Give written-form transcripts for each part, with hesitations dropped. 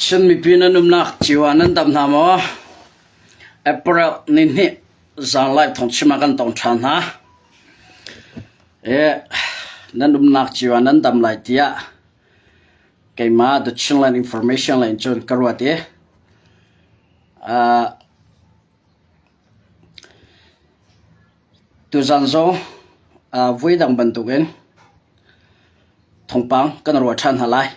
Chin mipi nan umnak cio ah nan dam hna maw? April nihnih zanlai thawngchim ah kan tong ṭhan hna. E, nan umnak cio ah nan dam lai tiah keimah The Chinland Information lei in cun ka ruat i uh, Tuzan zong voidang bantukin thawngpang kan ruah ṭhan hna lai.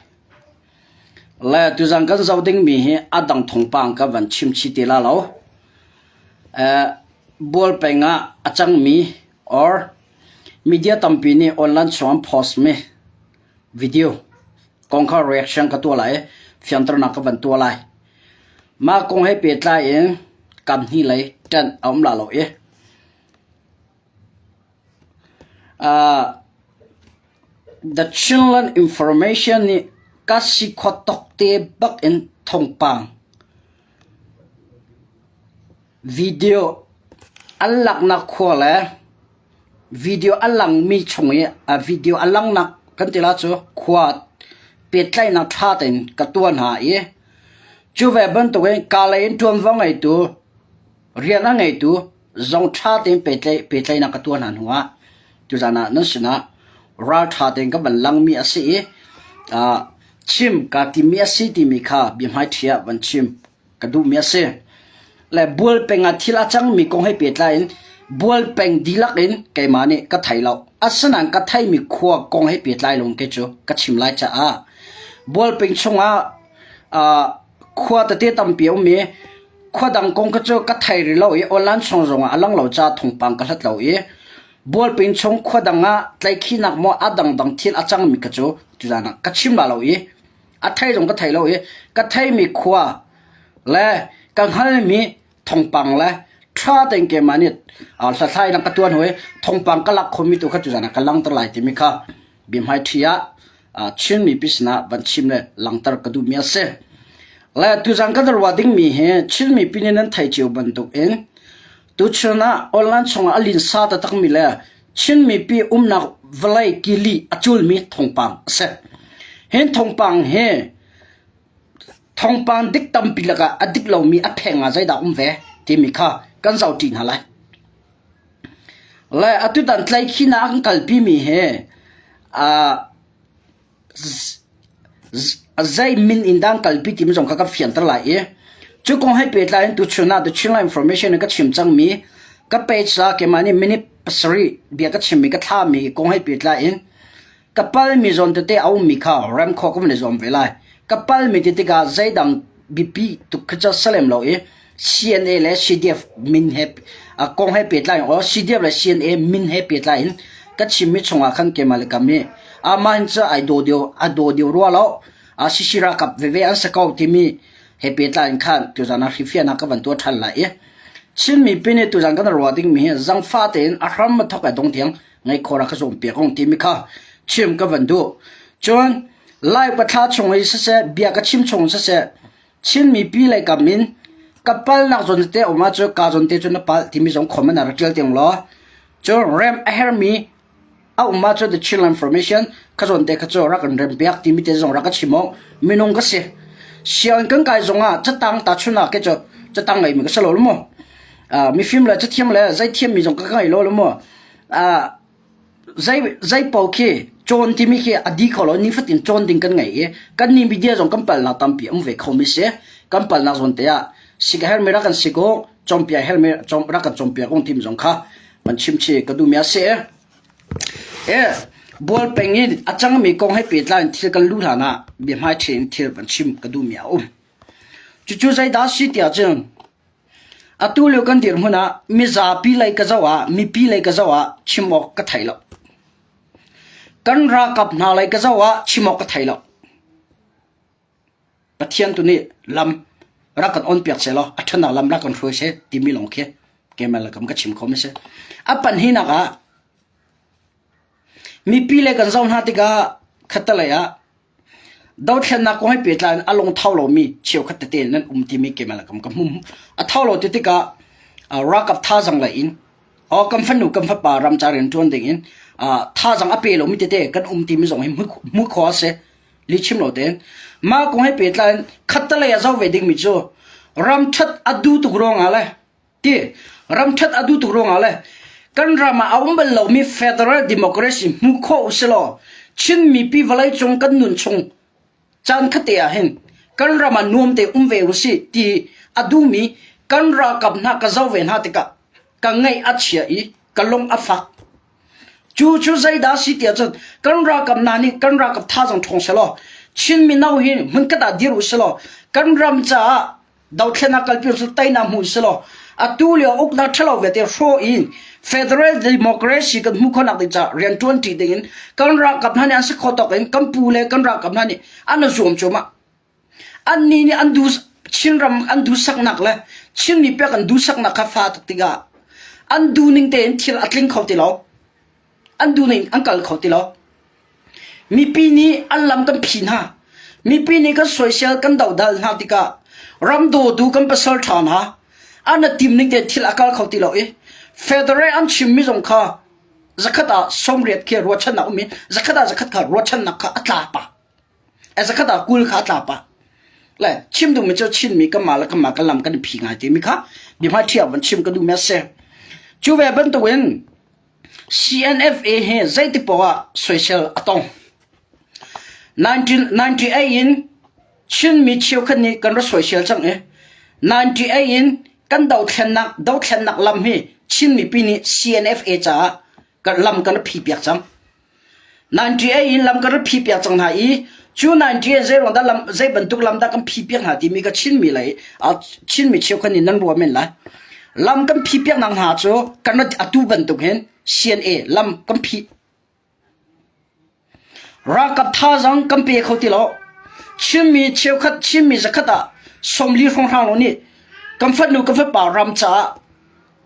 Le tuzan kan zoh dingmi hi a dang thawngpang ka van chim chih ti la lo. Bual peng ah a cangmi or media tampi nih online chung an post mi video kong kha reaction ka tuah lai i fianternak ka van tuah lai. Mah kong he pehtlai in kamhnih lei ṭanh a um la lo i The Chinland Information nih ka si khawt tawk te bak in thawngpang Video an laknak khua le video a langmi chung i a video a langnak kan ti la cu khua pehtlaihnak ṭha tein ka tuah hna i cu ve bantukin kaa lei in ṭuanvo ngeitu rian a ngeitu zong ṭha tein pehtlaihnak ka tuah hna hnuah tuzan ah nan sinah ralṭha tein ka van langmi a si i chim kaa timmi a si timi kha biahmaiṭhi ah van chim ka duhmi a si. Le bual peng ah thil a cangmi kong he pehtlai in bual peng dihlak in keimah nih ka thei lo. Asinain ka theimi khua kong he pehtlai lawng kei cu ka chim lai caah bual peng chungah uh, khua tete tampi a um i khua dang kong kha cu ka thei rih lo i online chung zongah a lang lo caah thawngpang ka hlat lo i bualping chung khua dang ah tlaihkhihnak maw a dangdang thil a cangmi kha cu tuzan ah ka chim la lo i A thei zong ka thei lo i ka theimi khua le ka hngalmi thawngpang le ṭha tein keimah nih hlathlainak ka tuan hawi thawngpang ka lak khomi tu kha tuzan ah ka langhter lai timi kha biahmaiṭhi ah Chin mipi sinah van chim le langhter ka duhmi a si. Le tuzan kan ruah dingmi hi Chin mipi nih nan theih cio bantuk in tuchun ah online chungah a linsa taktakmi le Chin mipi umnak vawlei kili a culmi thawngpang a si. Hin thawngpang hi thawngpang dik tampi lakah a dik lomi a pheng ah zeidah um ve timi kha kan zohṭi hna lai. Le atutan tlaihkhihnak an kalpimi hi uh, Zei min in dah an kalpi timi zong kha ka fianter lai i cu kong he pehtlai in tuchun ah The Chinland Information in ka chim cangmi ka page ah keimah nih minute pasarih bia ka chimmi ka thlahmi kong he pehtlai in ka palmi zawn tete a ummi kha rem khawh ka van i zuam ve lai. Ka palmi ti tikah zeidang biapi tuk khi cu si lem lo i CNA le CDF min he kong he pehtlai in or CDF le CNA min he pehtlai in ka chimmi chungah khan keimah le kam i amah hin cu ai daw deuh a daw deuh rua lo CC ralkap veve an si ko timi he pehtlai in khan tuzan ah hrifiahnak ka van tuah ṭhan lai i Chin mipi nih tuzan kan ruah dingmi hi zangfah tein a hram a thawk ai dong tiang ngaih khawh rak ka zuam piak ong timi kha chim ka van duh. Cun Lai pathla chung i siseh bia ka chim chung siseh Chin mipi lei kam in ka palnak zawn tete um ahcun ka zawn te cu na palh timi zong comment ah rak ṭial tiang law cun rem a hermi a um ahcun the Chinland Information kha zawn te kha cu rak kan rem piak timi te zong rak ka chim awk minung ka si. Sianginn kan kai zong ah catang tahchun ah ke cu catang ngeimi ka si lo mu. Mifim le cathiam le zeithiammi zong ka ngei lo mu. Zei zei paoh khi cawn timi khi a di kho lo nifatin cawn ding kan ngei i kan nih media zong kan palnak tampi um ve khomi si. Kan palnak zawn te ah sik a hermi rak kan sik u, cawnpiak hermi rak kan cawnpiak ung timi zong kha van chim chih ka duhmi a si. E bual peng in a cangmi kong he pehtlai in thil kan luh hlan ah biahmaiṭhi in thil van chim ka duhmi a um. Cucu zeidah a si tiah cun Atu lio kan dirhmun ah mizapi lei ka zoh ah mipi lei ka zoh ah chim awk ka thei lo. Kan ralkap hna lei ka zoh ah chim awk ka thei lo. Pathian tu nih lam rak kan on piak seh law a ṭhanak lam rak kan hruai seh timi lawng khi keimah le kam ka chim kho mi si. A panhnak ah mipi lei kan zoh hna tikah khattelei ah Dothlennak kong he pehtlai in a lung tho lomi cheukhat tete nan um timi keimah le kam ka hmu. A tho lo ti tikah ralkap thazaang lei in aw kan fanu kan fapa ramcar rian ṭuan ding in thazaang a pe lomi tete kan um timi zong hi hmuh khawh a si. Lihchim lo tein. Mah kong he pehtlai in khattelei a zoh ve dingmi cu ram ṭhat a duh tuk ruangah le ti ram ṭhat a duh tuk ruangah le kan ram ah a um bal lomi federal democracy hmu khawh usilaw Chin mipi vawleicung kan nun chung caan khatte ah hin kan ram ah nuam te um ve usih ti a duhmi kan ralkap hna ka zoh ve hna tikah ka ngaih a chia i ka lung a fak. Cu cu zeidah si tiah cun kan ralkap hna nih kan ralkap thazaang ṭhawng selaw Chin mino hi hmunkhat ah dir u selaw kan ram caah dothlennak kalpi cu teinak hmu selaw atu lio uknak ṭhalo vialte hrawh in federal democracy kan hmuh khawhnak ding caah rian ṭuan ṭi ding in kan ralkap hna nih an si khawh tawk in kan pu le kan ralkap hna nih an i zuam cuahmah. Annih nih an duh Chinram an duhsaknak le Chin mi pek an duhsaknak kha fa tuk tikah an duhning tein thil a tling kho ti lo. An duhning an kal kho ti lo. Mipi nih an lam kan phi hna. Mipi nih kan soisel kan dodal hna tikah ram dawtu kan pasal ṭha hna an a tim ning tein thil a kal kho ti lo i federal an chimmi zong kha zakhat ah 80 khi ruahchannak um i zakhat ah zakhat kha ruahchannak kha a tla pah. Zakhat ah 20 kha a tla pah. Le chim duhmi cu Chinmi kanmah le kanmah kan lam kan i phi ngai timi kha biahmai ṭhi ah van chim ka duhmi a si. Cu ve bantukin CNFA hi zeiti paoh ah soisel a tong. 1998 in Chinmi cheukhat nih kan ra soisel cang i 98 in kan dothlennak dothlennak lam hi Chin mipi nih CNFA caah kan lam kan phi piak cang. 98 in lam kan rak phi piak cang hna i cu 98 zei ruang dah lam zei bantuk lam dah kan phi piak hna timi ka Chinmi lei Chinmi cheukhat nih nan ruah men lai. Lam kan phi piak nak hna cu kan atu bantuk hin CNA lam kan phi Ralkap thazaang kan pe kho ti lo. Chinmi cheukhat Chinmi zakhat ah 40 hrawnghrang lo nih kan fanu kan fapa ram caah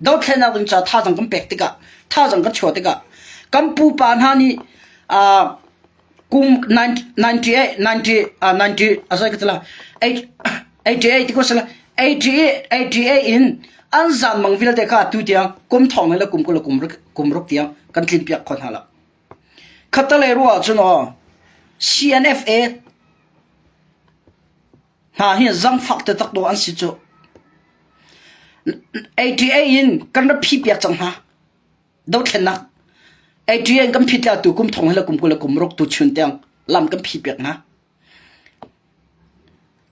dothlennak ding caah thazaang kan pek tikah thazaang kan chuah tikah kan pupa hna nih uh, kum 98 90 uh, 90 asai ka tala 88 ti ko sala 88 88 in an zan mang vialte kha tu tiang kum thong le kum kul kum kum ruk tiang kan tlin piak kho hna la khatale ruah cun aw CNFA hna hi zangfak te tak do an si cu 88 in kan ra phi piak cang hna dothlennak 88 kan phit tu kum thong le kum kul le kum ruk tu chun tiang lam kan phi piak hna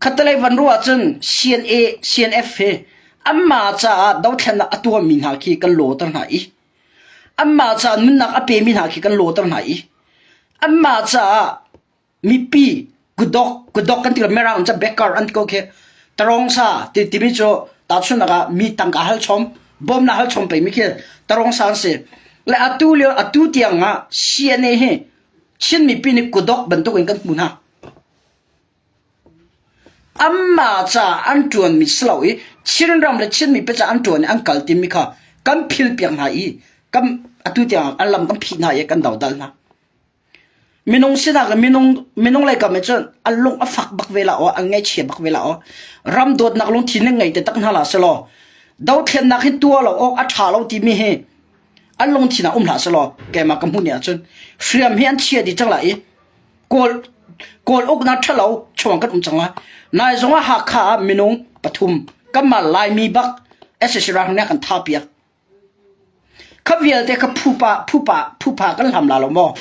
Khattelei van ruah ahcun CNA, CNF hi anmah caah dothlennak a tuahmi hna khi kan lawter hna i anmah caah nunnak a pemi hna khi kan lawter hna i anmah caah mipi kutdok kutdok kan ti lo Mirang cu backer an ti ko khi tarawngsa ti timi cu tahchunhnak ah mi tangka hal chom bawmnak hal chom pei mi khi tarawngsa an si le atu lio atu tiang ah CNA hi Chin mipi nih kutdok bantuk in kan hmu hna. Anmah caah an ṭuanmi si lo i Chinram le Chin mipi caah an ṭuan i an kal timi kha kan philpiak hna i kan atu tiang an lam kan phih hna i kan dodal hna. Minung sinak le minung minung lei kam in cun an lung a fak bak ve la aw, an ngaihchia bak ve la aw. Ram dawtnak lungthin in ngei te tak hna la selaw dothlennak hi tuah lo awk a ṭha lo timi hi an lungthin ah um hlah selaw keimah ka hmuh ni ahcun hriam hi an chia dih cang lai i Kawl Kawl uknak ṭhalo chuang kan um cang lai. Nai zong ah Hakha ah minung pathum kanmah Laimi bak SAC ralhrang nih a kan thahpiak. Kha vialte kha phupa phupa phupa kan hlam la lo maw?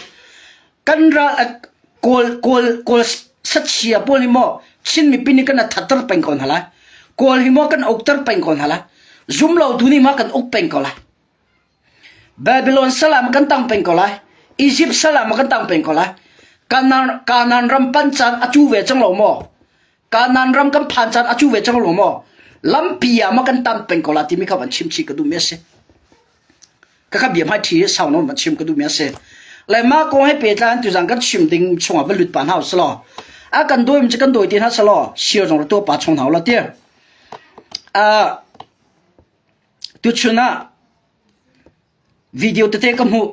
Kan ral Kawl Kawl Kawl sachia pawl hi maw Chin mipi nih kan thatter peng ko hna lai. Kawl hi maw kan ukter peng ko hna lai. Zum lo tu nih ma kan uk peng ko lai. Babylon sal ah kan tang peng ko lai. Egypt sal ah kan tang peng ko lai. Kanaan, Kanaan ram pan caan a cu ve cang lo maw? Kanaan ram kan phan caan a cu ve cang lo maw? Lampi ah ma kan tam peng ko la timi kha van chim chih ka duhmi a si. Ka kha bia hmai ṭhi sau nawn van chim ka duhmi a si. Le mah kong he pehtlai tuzan kan chim ding chungah va lut pa hna usih law a kan dawi cu kan dawi ti hna selaw sir zong ra tuah pa chung hna ula ti. Uh, Tuchun ah video tete ka hmuh.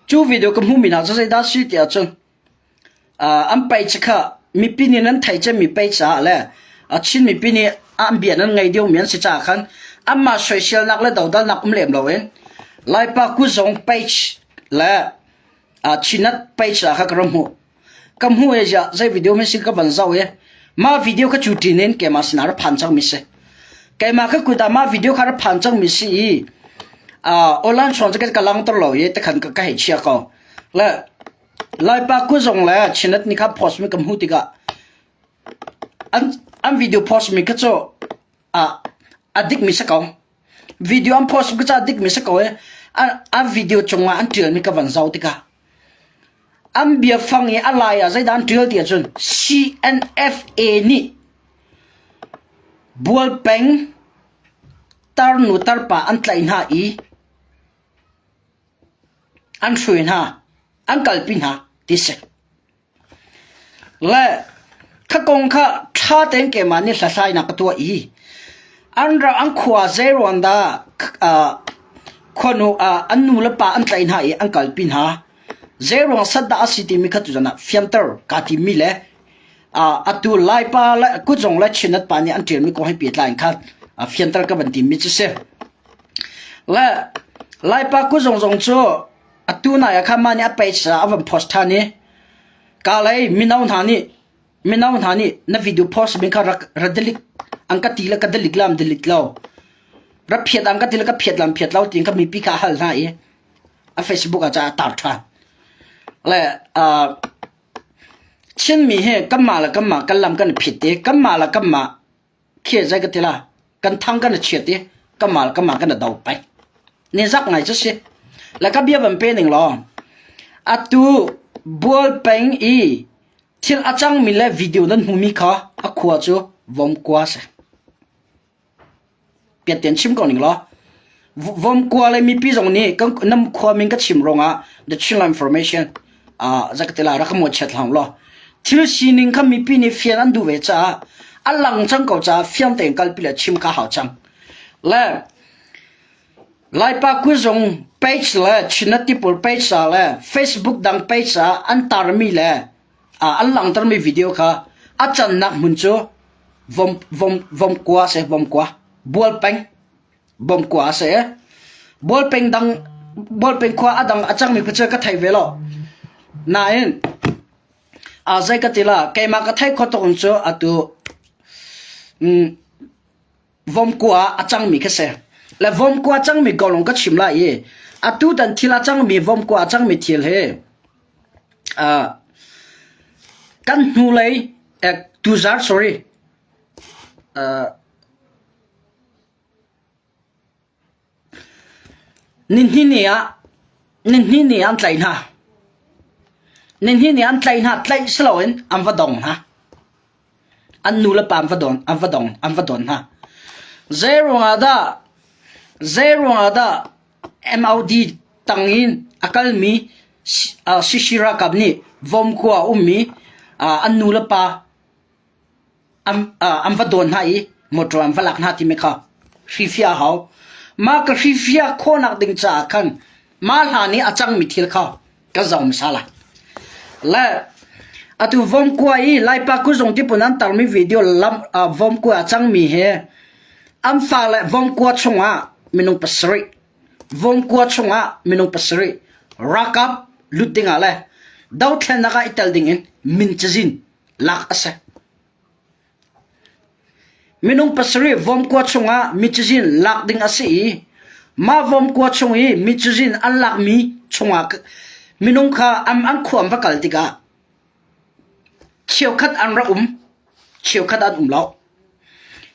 Cu video ka hmuhmi hna cu zeidah a si ti ahcun an page kha mipi nih nan theih cemmi page ah le Chin mipi nih an bia nan ngei deuhmi an si caah khan anmah soiselnak le dodalnak um lem loin Laipa kuzong page le Chinat page ah kha ka rak hmuh. Ka hmu e ziah zei video hme si ka van zoh i mah video kha cu ṭin in keimah sinah ra phan cangmi si. Keimah ka kut ah mah video kha ra phan cangmi si i uh, online chuang cu ka langter lo i tikhan ka, ka hei chia ko. Le Laipa kuzong le Chinat ni kha post mi ka hmuh tikah an an video post mi kha cu a a dik mi si ko. Video an post mi kha cu a dik mi si ko i a, a video cungah an ṭial mi ka van zoh tikah An biafang i a lai ah zeidah an ṭial ti ahcun CNFA nih Bualpeng tarnu tarpa an tlaih hna i an hruai hna, an kalpi hna ti si. Le kha kong kha ṭha tein keimah nih hlathlainak ka tuah i an ram an khua zeiruang dah khuanu an nu le pa an tlaih hna i an kalpi hna zeiruang sat dah a si timi kha tuzan ah fianter kaa timmi le atu Laipa le kutzung le Chinat pa nih an ṭialmi kong he pehtlai in khan fianter ka van timmi cu si. Le Laipa kutzung zong cu Atu nai ah khan mah nih a page ah a van post ṭhan i kalei mino hna nih mino hna nih na video post mi kha rak ra delete an ka ti le ka delete lam delete lo ra phiat an ka ti le ka phiat lam phiat lo tiin ka mipi kha a hal hna i a Facebook ah ca a tar ṭhan. Le uh, Chinmi hi kanmah le kanmah kan lam kan i phit i kanmah le kanmah Khi zei ka ti la, kan thang kan i chiat i kamal kamal kan i do peng. Ni zak ngai cu si. Le ka bia van pe ning law, atu bual peng i thil a cangmi le video nan hmumi kha a khua cu vomkua si. Piat tein chim ko ning law, vomkua le mipi zong nih kan nam khua min ka chim ruangah the Chinland Information zakatila rak ka mawhchiat hlah law thil sining kha mipi nih fian an duh ve caah a lang cang ko caah fiang tein kalpi le chim kha hau cang. Le Laipa kuzung page le Chinat tipul page ah le Facebook dang page ah an tarmi le an langhtermi video kha a cannak hmun cu vom vom vomkua se vomkua bual peng Bawmkua a si. Bawlpeng dang bawlpeng khua a dang a cangmi kha cu ka thei ve lo. Nain a zei ka ti la keimah ka thei kho tuk in cu atu mm, vomkua a cangmi kha si. Le vomkua cangmi ko lawng ka chim lai i atu tan thil a cangmi vomkua a cangmi thil hi uh, kan hnulei eh, tuzar sorry uh, Nihnih ah nihnih ah an tlaih hna. Nihnih ah an tlaih hna. Tlaih si loin an va dong hna. An nu le pa an va don an va dong an va don hna. Zeiruang ah dah zeiruang ah dah MOD tang in a kalmi Sisi ralkap nih Vomkua a ummi an nu le pa an va dawn hna i motor an va lak hna timi kha hrifiah a hau. Mah ka hrifiah khawhnak ding caah khan mah hlan i a cangmi thil kha ka zoh hmasa lai. Le atu vomkua i Laipa kuzung tipun an tarmi video lam vomkua a cangmi he an fale vomkua chungah minung pasarih vomkua chungah minung pasarih ralkap lut dingah le dothlennak ah i tel dingin min cazin lak a si. Minung pasarih vomkua chungah mi cazin lak ding a si i mah vomkua chung i mi cazin an lakmi chungah minung kha an, an khua an va kal tikah cheukhat an rak um, cheukhat an um lo.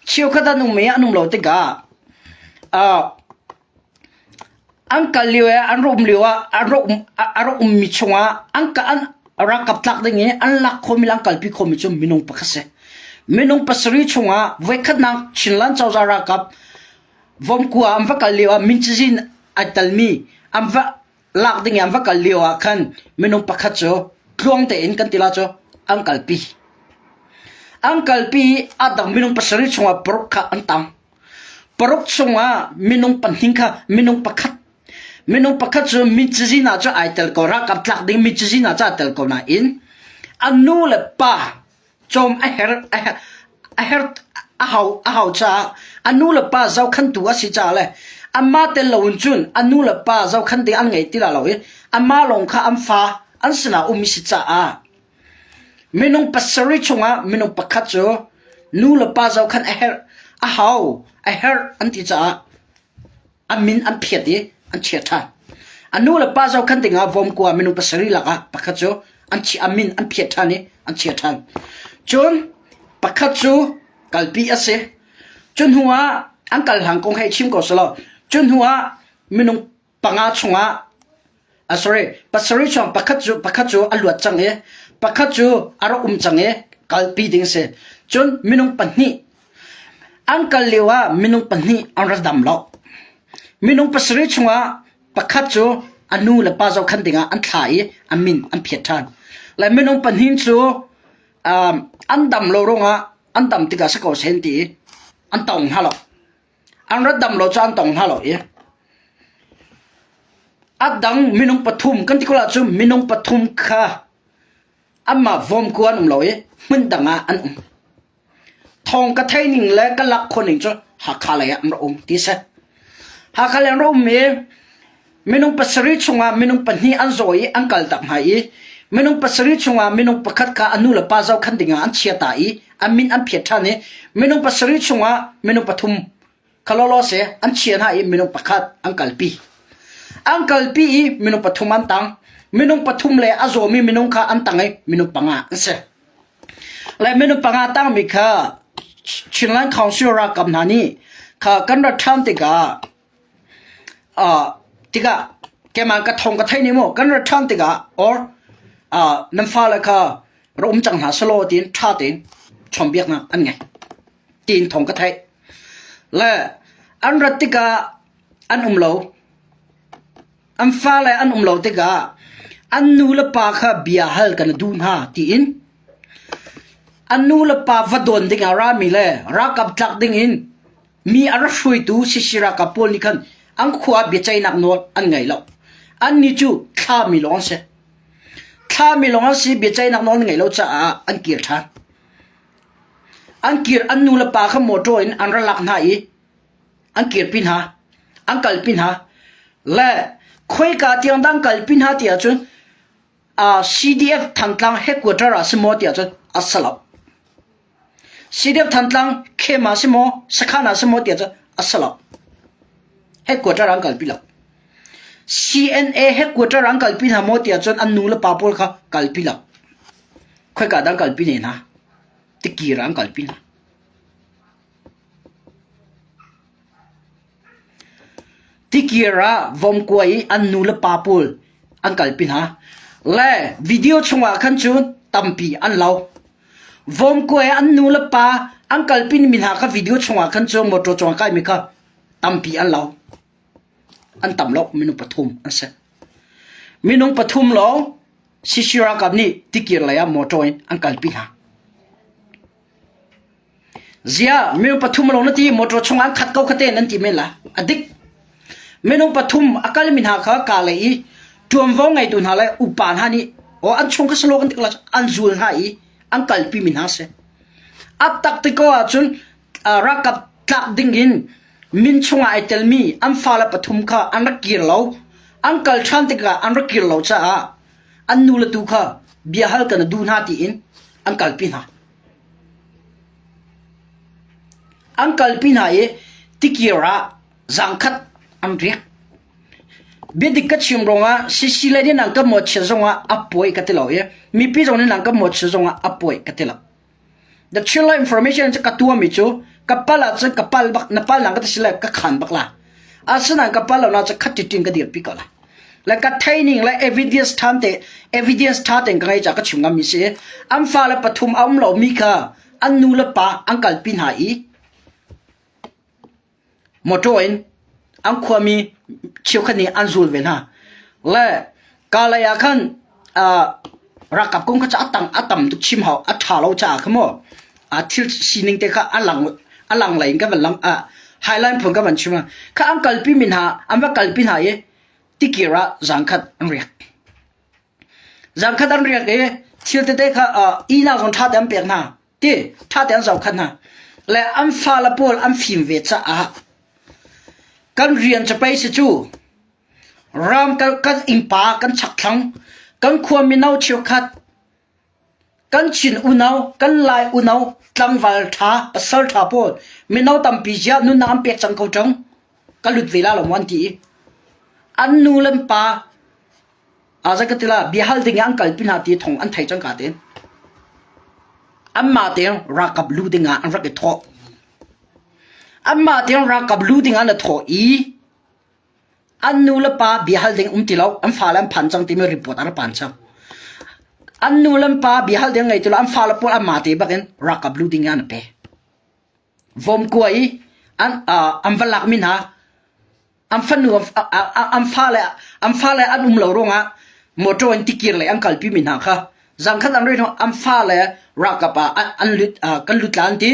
Cheukhat an um i an um lo tikah uh, An kal lio i an rak um lio ah a rak ummi chungah an ralkap tlak ding i an lak khawhmi le an kalpi khawhmi cu minung pakhat si. Minung pasarih chungah voikhatnak Chinland cozah ralkap Vomkua an va kal lio ah mincazin ai telmi an va lak ding i an va kal lio ah khan minung pakhat cu tluang tein kan ti la cu an kalpi. An kalpi i a dang minung pasarih chungah paruk kha an tang. Paruk chungah minung pahnih kha minung pakhat minung pakhat cu mi cazin ah cu ai tel ko ralkap tlak ding mi cazin ah cu aa tel ko nain a nu le pa cawm a her a her a hau a hau caah a nu le pa zohkhantu a si caah le amah tel loin cun a nu le pa zohkhan ding an ngei ti la lo i amah lawng kha an fa an sinah um si caah. Minung pasarih chungah minung pakhat cu nu le pa zohkhan a herh, a hau, a herh an ti caah a min an phiat i an chiah ṭhan. A nu le pa zohkhan dingah vawmkua minung pasarih lakah pakhat cu an chi a min an phiat ṭhan i an chiah ṭhan. Cun pakhat cu kalpi a si. Cu hnu ah an kal hlang kong hei chim ko selaw cu hnu ah minung panga chungah ah sorry pasarih chung pakhat cu pakhat cu a luat cang i pakhat cu a rak um cang i kalpi ding a si. Cun minung pahnih an kal lio ah minung pahnih an ra dam lo. Minung pasarih chungah pakhat cu a nu le pa zohkhan dingah an thlah i a min an phiat ṭhan. Le minung pahnih cu um, an dam lo ruangah an dam tikah si ko sen ti i an tong hna lo. An rat dam lo cu an tong hna lo i a dang minung pathum kan ti ko ahcun minung pathum kha anmah vawmku an um lo i hmun dang ah an um. Thawng ka thei ning le ka lak khawh ning cu Hakha lei ah an rak um ti si. Hakha lei an rak um i minung pasarih chungah minung pahnih an zaw i an kal tak hna i minung pasarih chungah minung pakhat kha a nu le pa zohkhan dingah an chia ta i an min an phiat ṭhan i minung pasarih chungah minung pathum kha lawlaw se an chia hna i minung pakhat an kalpi. An kalpi i minung pathum an tang. Minung pathum le a zawmi minung kha an tang i minung panga an si. Le minung panga tangmi kha Chinland Council ralkap hna nih kha kan rat ṭhan tikah uh, tikah keimah ka thong ka thei ni mu kan rat ṭhan tikah or uh, nan fale kha ra um cang hna selaw tiin ṭha tein chawnhbiaknak an ngei tiin thong ka theih. Le an rat tikah an um lo. An fale an um lo tikah an nu le pa kha bia hal kan duh hna tiin an nu le pa va dawn dingah rami le ralkap tlak dingin Mi a rak hruaitu Sisi ralkap pawl nih khan an khua biaceihnak nawl an ngei lo. Annih cu thlami lawng an si. Thlami lawng an si biaceihnak nawl an ngeih lo caah an kir ṭhan. An kir an nu le pa kha motor in an ra lak hna i an kirpi hna, an kalpi hna. Le khoika tiang dah an kalpi hna ti ahcun uh, CDF Thantlang headquarter ah si maw ti ahcun a si lo. CDF Thantlang khem ah si maw, sakhan ah si maw tiah cun a si lo. Headquarter an kalpi lo. CNA headquarter an kalpi hna maw tiah cun an nu le pa pawl kha kalpi lo. Khoika dah an kalpi ne hna? Tikir ah an kalpi hna. Tikir ah vomkua i an nu le pa pawl an kalpi hna. Le video chungah khan cun tampi an lo. Vomkua i an nu le pa an kalpi mi hna kha video chungah khan cun motor cungah kaimi kha tampi an lo. An tam lo minung pathum an si. Minung pathum lawng CC ralkap nih tikir lei ah motor in an kalpi hna. Ziah minung pathum lawng na ti motor chungah an khat ko kha te nan ti men la. A dik. Minung pathum a kalmi hna kha kaa lei i ṭuanvo ngeitu hna le upa hna nih aw an chung kha salo kan ti an zul hna i an kalpi mi hna si. A tak ti ko ahcun ralkap tlak ding in min chungah ai telmi an fale pathum kha an rak kir lo. An kal ṭhan tikah an rak kir lo caah an nu le tu kha bia hal kan duh hna tiin an kalpi hna. An kalpi hna i tikir ah zaangkhat an riak. Biadik ka chim ruangah sisi le nih nan ka mawhchiat zongah a puai ka ti lo i mipi zong nih nan ka mawhchiat zongah a puai ka ti lo. The Chinland information cu ka tuahmi cu ka pal ahcun ka pal bak na pal nang ka ti si le ka khan bak la. Asinain ka pal lo na cu khat titin ka dirpi ko la. Le ka theining le evidence ṭhan te evidence ṭha tein ka ngei caah ka chim ngammi si. An fale pathum a um lomi kha an nu le pa an kalpi hna i motor in an khuami cheukhat nih an zul ve hna. Le kalay ah khan uh, ralkap kong kha a tang a tam tuk chim hau a ṭha lo caah kha maw a thil sining te kha a lang a lang lei in ka van lang a highline phun ka van chim kha an kalpi mi hna an va kalpi hna i tikir ah zangkhat an riak zangkhat an riak i thil tete kha ihnak zong ṭha te an pek hna ti ṭha te an zohkhat hna le an fale pawl an fim ve caah kan rian cu pei si cu ram kan innpa kan chakthlang kan khua mino cheukhat. Kan Chin unau, kan Lai unau tlangval ṭha, pasal ṭha pawl mino tampi ziah nunnak an pek cang ko ṭung. Ka lut ve la lo maw an ti i an nu le an pa zei ka ti la biahal ding ah an kalpi hna ti thong an thei cang ka tein. Anmah tein ralkap lu ding ah an rak i thawh. Anmah tein ralkap lu ding ah an i thawh i An nu le pa biahal ding um ti lo, an fale an phan cang timi report a rak phan cang. An nu le an pa biahal ding ngei ti lo, an fale pawl anmah te bak in ralkap lu ding in an pe. Vomkua i an uh, an va lakmi hna an fanu an fale an fale an um lo ruangah motor in tikir lei an kalpi mi hna kha zangkhat an rei hnu an fale ralkap ah an lut kan lut la an ti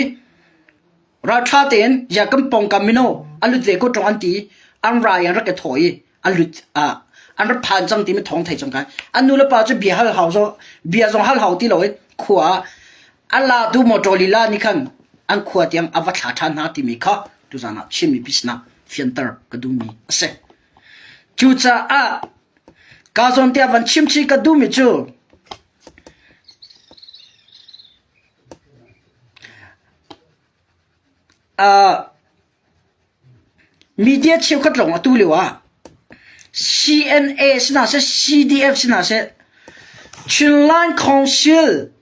Ralṭha tein ya kan pawngkam mino an lut ve ko ṭung an ti an ra i an rak i thawh i an lut ah an rak phan cang timi thawng thei cang kai an nu le pa cu bia hal hau zong bia zong hal hau ti lo in khua ah a latu motor lila nih khan an khua tiang a va thla ṭhan hna timi kha tuzan ah Chin mipi sinah fianter ka duhmi a si. Cucaah ka zawn tiah van chimchih ka duhmi cu Media cheukhat lawng atu lio ah CNA si hna seh, CDF si hna seh, Chinland Council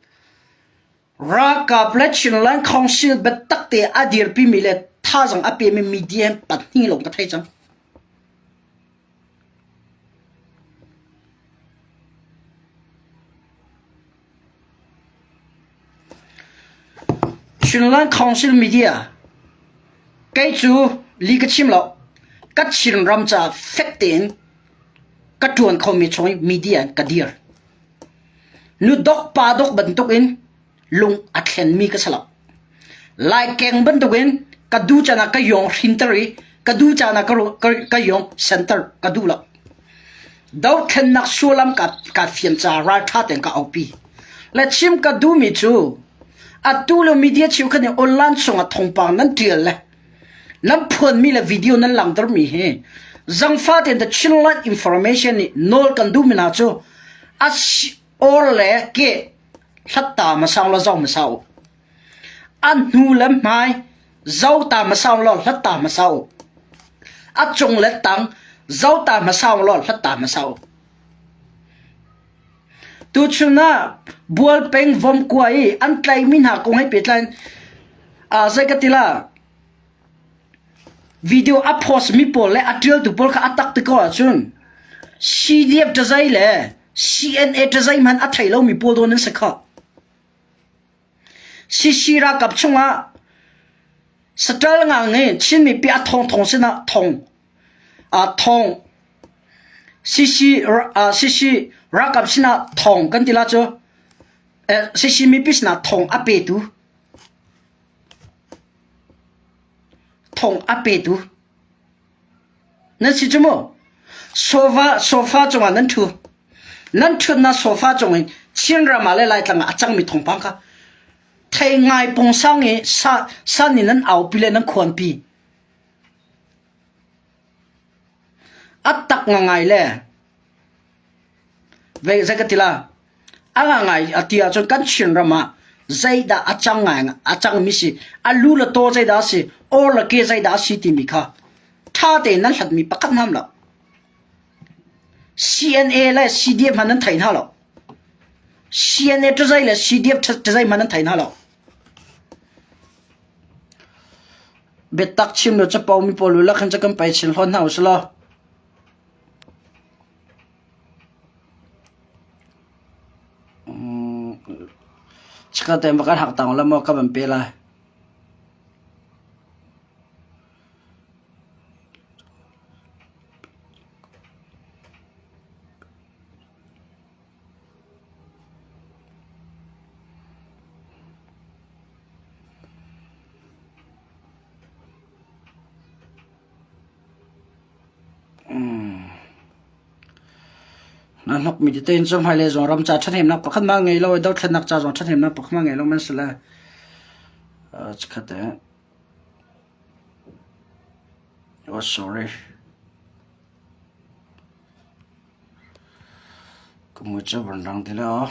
ralkap le Chinland Council biatak te a dirpimi le thazaang a pemi media pahnih lawng ka thei cang. Chinland Council Media Kei cu li ka chim lo. Ka Chinram caah fek tein ka ṭuan khomi chung i media in ka dir. Nudok pa dok bantukin lung a thlenmi ka si lo. Laikeng bantukin ka duh caan ah ka yawng hrinter i ka duh caan ah ka yawng center ka duh lo. Dothlennak sullam ka fian caah ralṭha tein ka aupi. Le chim ka duhmi cu atu le media cheukhat nih online chungah thawngpang nan ṭial le nan phuanmi le video nan langhtermi hi zangfah tein the Chinland Information nih nawl kan duhmi hna cu a or le ke hlatta hmasa law zoh hmasa u. A hnu le hmai zo ta hmasa law hlat ta hmasa u. A cung le tang zo ta hmasa law hlat ta hmasa u. Tuchun ah Bualpeng Vomkua i an tlaihmi hna kong he pehtlai in zei ka ti la video a post mi pawl le a ṭialtu pawl kha a tak ti ko ahcun CDF ṭazai le CNA ṭazai hmanh a thei lomi pawl dawn an si kho. CC ralkap chungah saṭal ngang i Chin mipi a thongthong sinah thong thong CC CC ralkap sinah thong kan ti la cu CC mipi sinah thong a petu thong a petu Nan si cu mu. Sofa, sofa cungah nan ṭhu. Nan ṭhutnak sofa cung in Chinram ah le Laitlang ah a cangmi thawngpang kha thei ngai pungsang i sa, san in nan aupi le nan khuanpi. A tak ngangai le Ve zei ka ti la? A ngangai a ti ahcun kan Chinram ah zeidah a cang ngai a cangmi si, a lu le taw zeidah a si, aw le ke zeidah a si timi kha ṭha tein nan hlatmi pakhat hmanh lo. CNA le CDF hmanh nan thei hna lo. CNA ṭazei le CDF ṭazei hmanh nan thei hna lo. Biatak chim lo capo mi pawl lu khan ca kan pai chin hlawn hna usih law. Chikkhat te va kan hak tang la maw ka van pe lai. Na hnokmi tete in cu hmailei zong ram ca ṭhahnemnak pakhat mah ngei lo i dothlennak ca zong ṭhahnemnak pakhat mah ngei lo man si le chikkhat te oh sorry ka mui cu van rang ti le aw.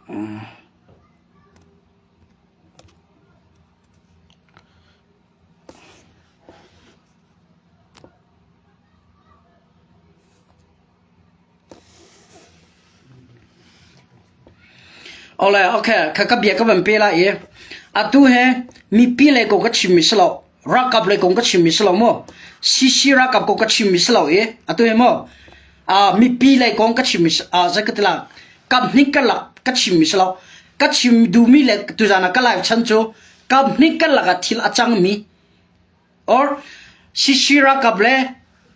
Awle, okay, kha ka bia ka van pe lai i atu he mipi lei kong ka chimmi si lo, ralkap lei kong ka chimmi si lo mu. CC ralkap kong ka chimmi si lo i atu he mu uh, mipi lei kong ka chimmi uh, zei ka ti la kap hnik ka lak ka chimmi si lo. Ka chim duhmi le tuzan ah ka live chan cu kap hnik ka lak ah thil a cangmi Or Sisi ralkap le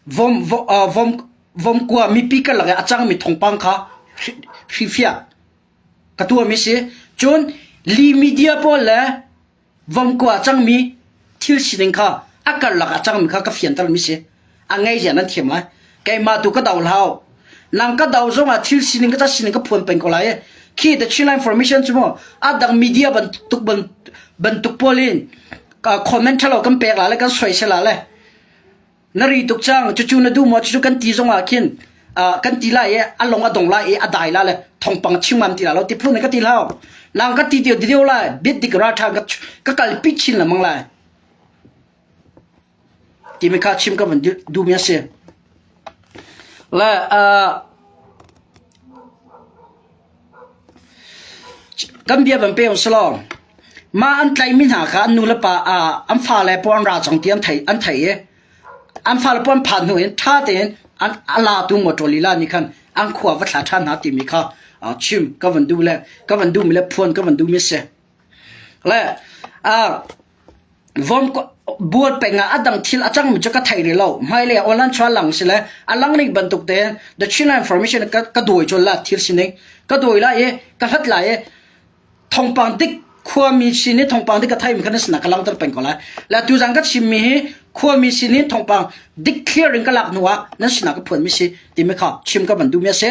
vom, vom, vomkua mipi karlak i a cangmi thawngpang kha hrifiah ka tuahmi si. Cun li media pawl le vomkua a cangmi thil sining kha a karlak a cangmi kha ka fiantermi si. A ngei zia nan thiam lai. Keimah tu ka do hlah. Nang ka do zongah thil sining ka ca sining ka phuan peng ko lai. Khi the Chinland Information cu mu a dang media bantuk bantuk pawl in comment ṭhalo kan pek la le kan soisel la le na ri tuk cang cucu na duh maw cucu kan ti zongah khin kan ti lai i a long a dong lai i a dai la le thongpang chim ti la lo ti phun ka ti hlau nang ka ti dio dio lai bit dik ra ṭha ka kalpi chin lamang lai timi kha chim ka van duhmi a si. Le kan bia van pe usalaw mah an tlaihmi hna kha an nu le pa an fale pawl an ra cang ti an theih an theih i an fale pawl an phan hnu in ṭha tein an a latu motor lila nih khan an khua va thla ṭhan hna timi kha chim ka van duh le ka van duhmi le phuan ka van duhmi a si. Le Vom bual peng ah a dang thil a cangmi cu ka thei rih lo. Hmailei ah online chuah lang si le a lang ning bantuk tein the Chinland Information ka, ka dawi cun la thil sining ka dawi lai i ka hlat lai i thawngpang dik khuami sin i thawngpang dik ka theimi kha na sinah ka langhter peng ko lai. Le tuzan ka chimmi hi khuami sin i thawngpang dik clear in ka lak hnu ah nan sinah ka phuanmi si timi kha chim ka van duhmi a si.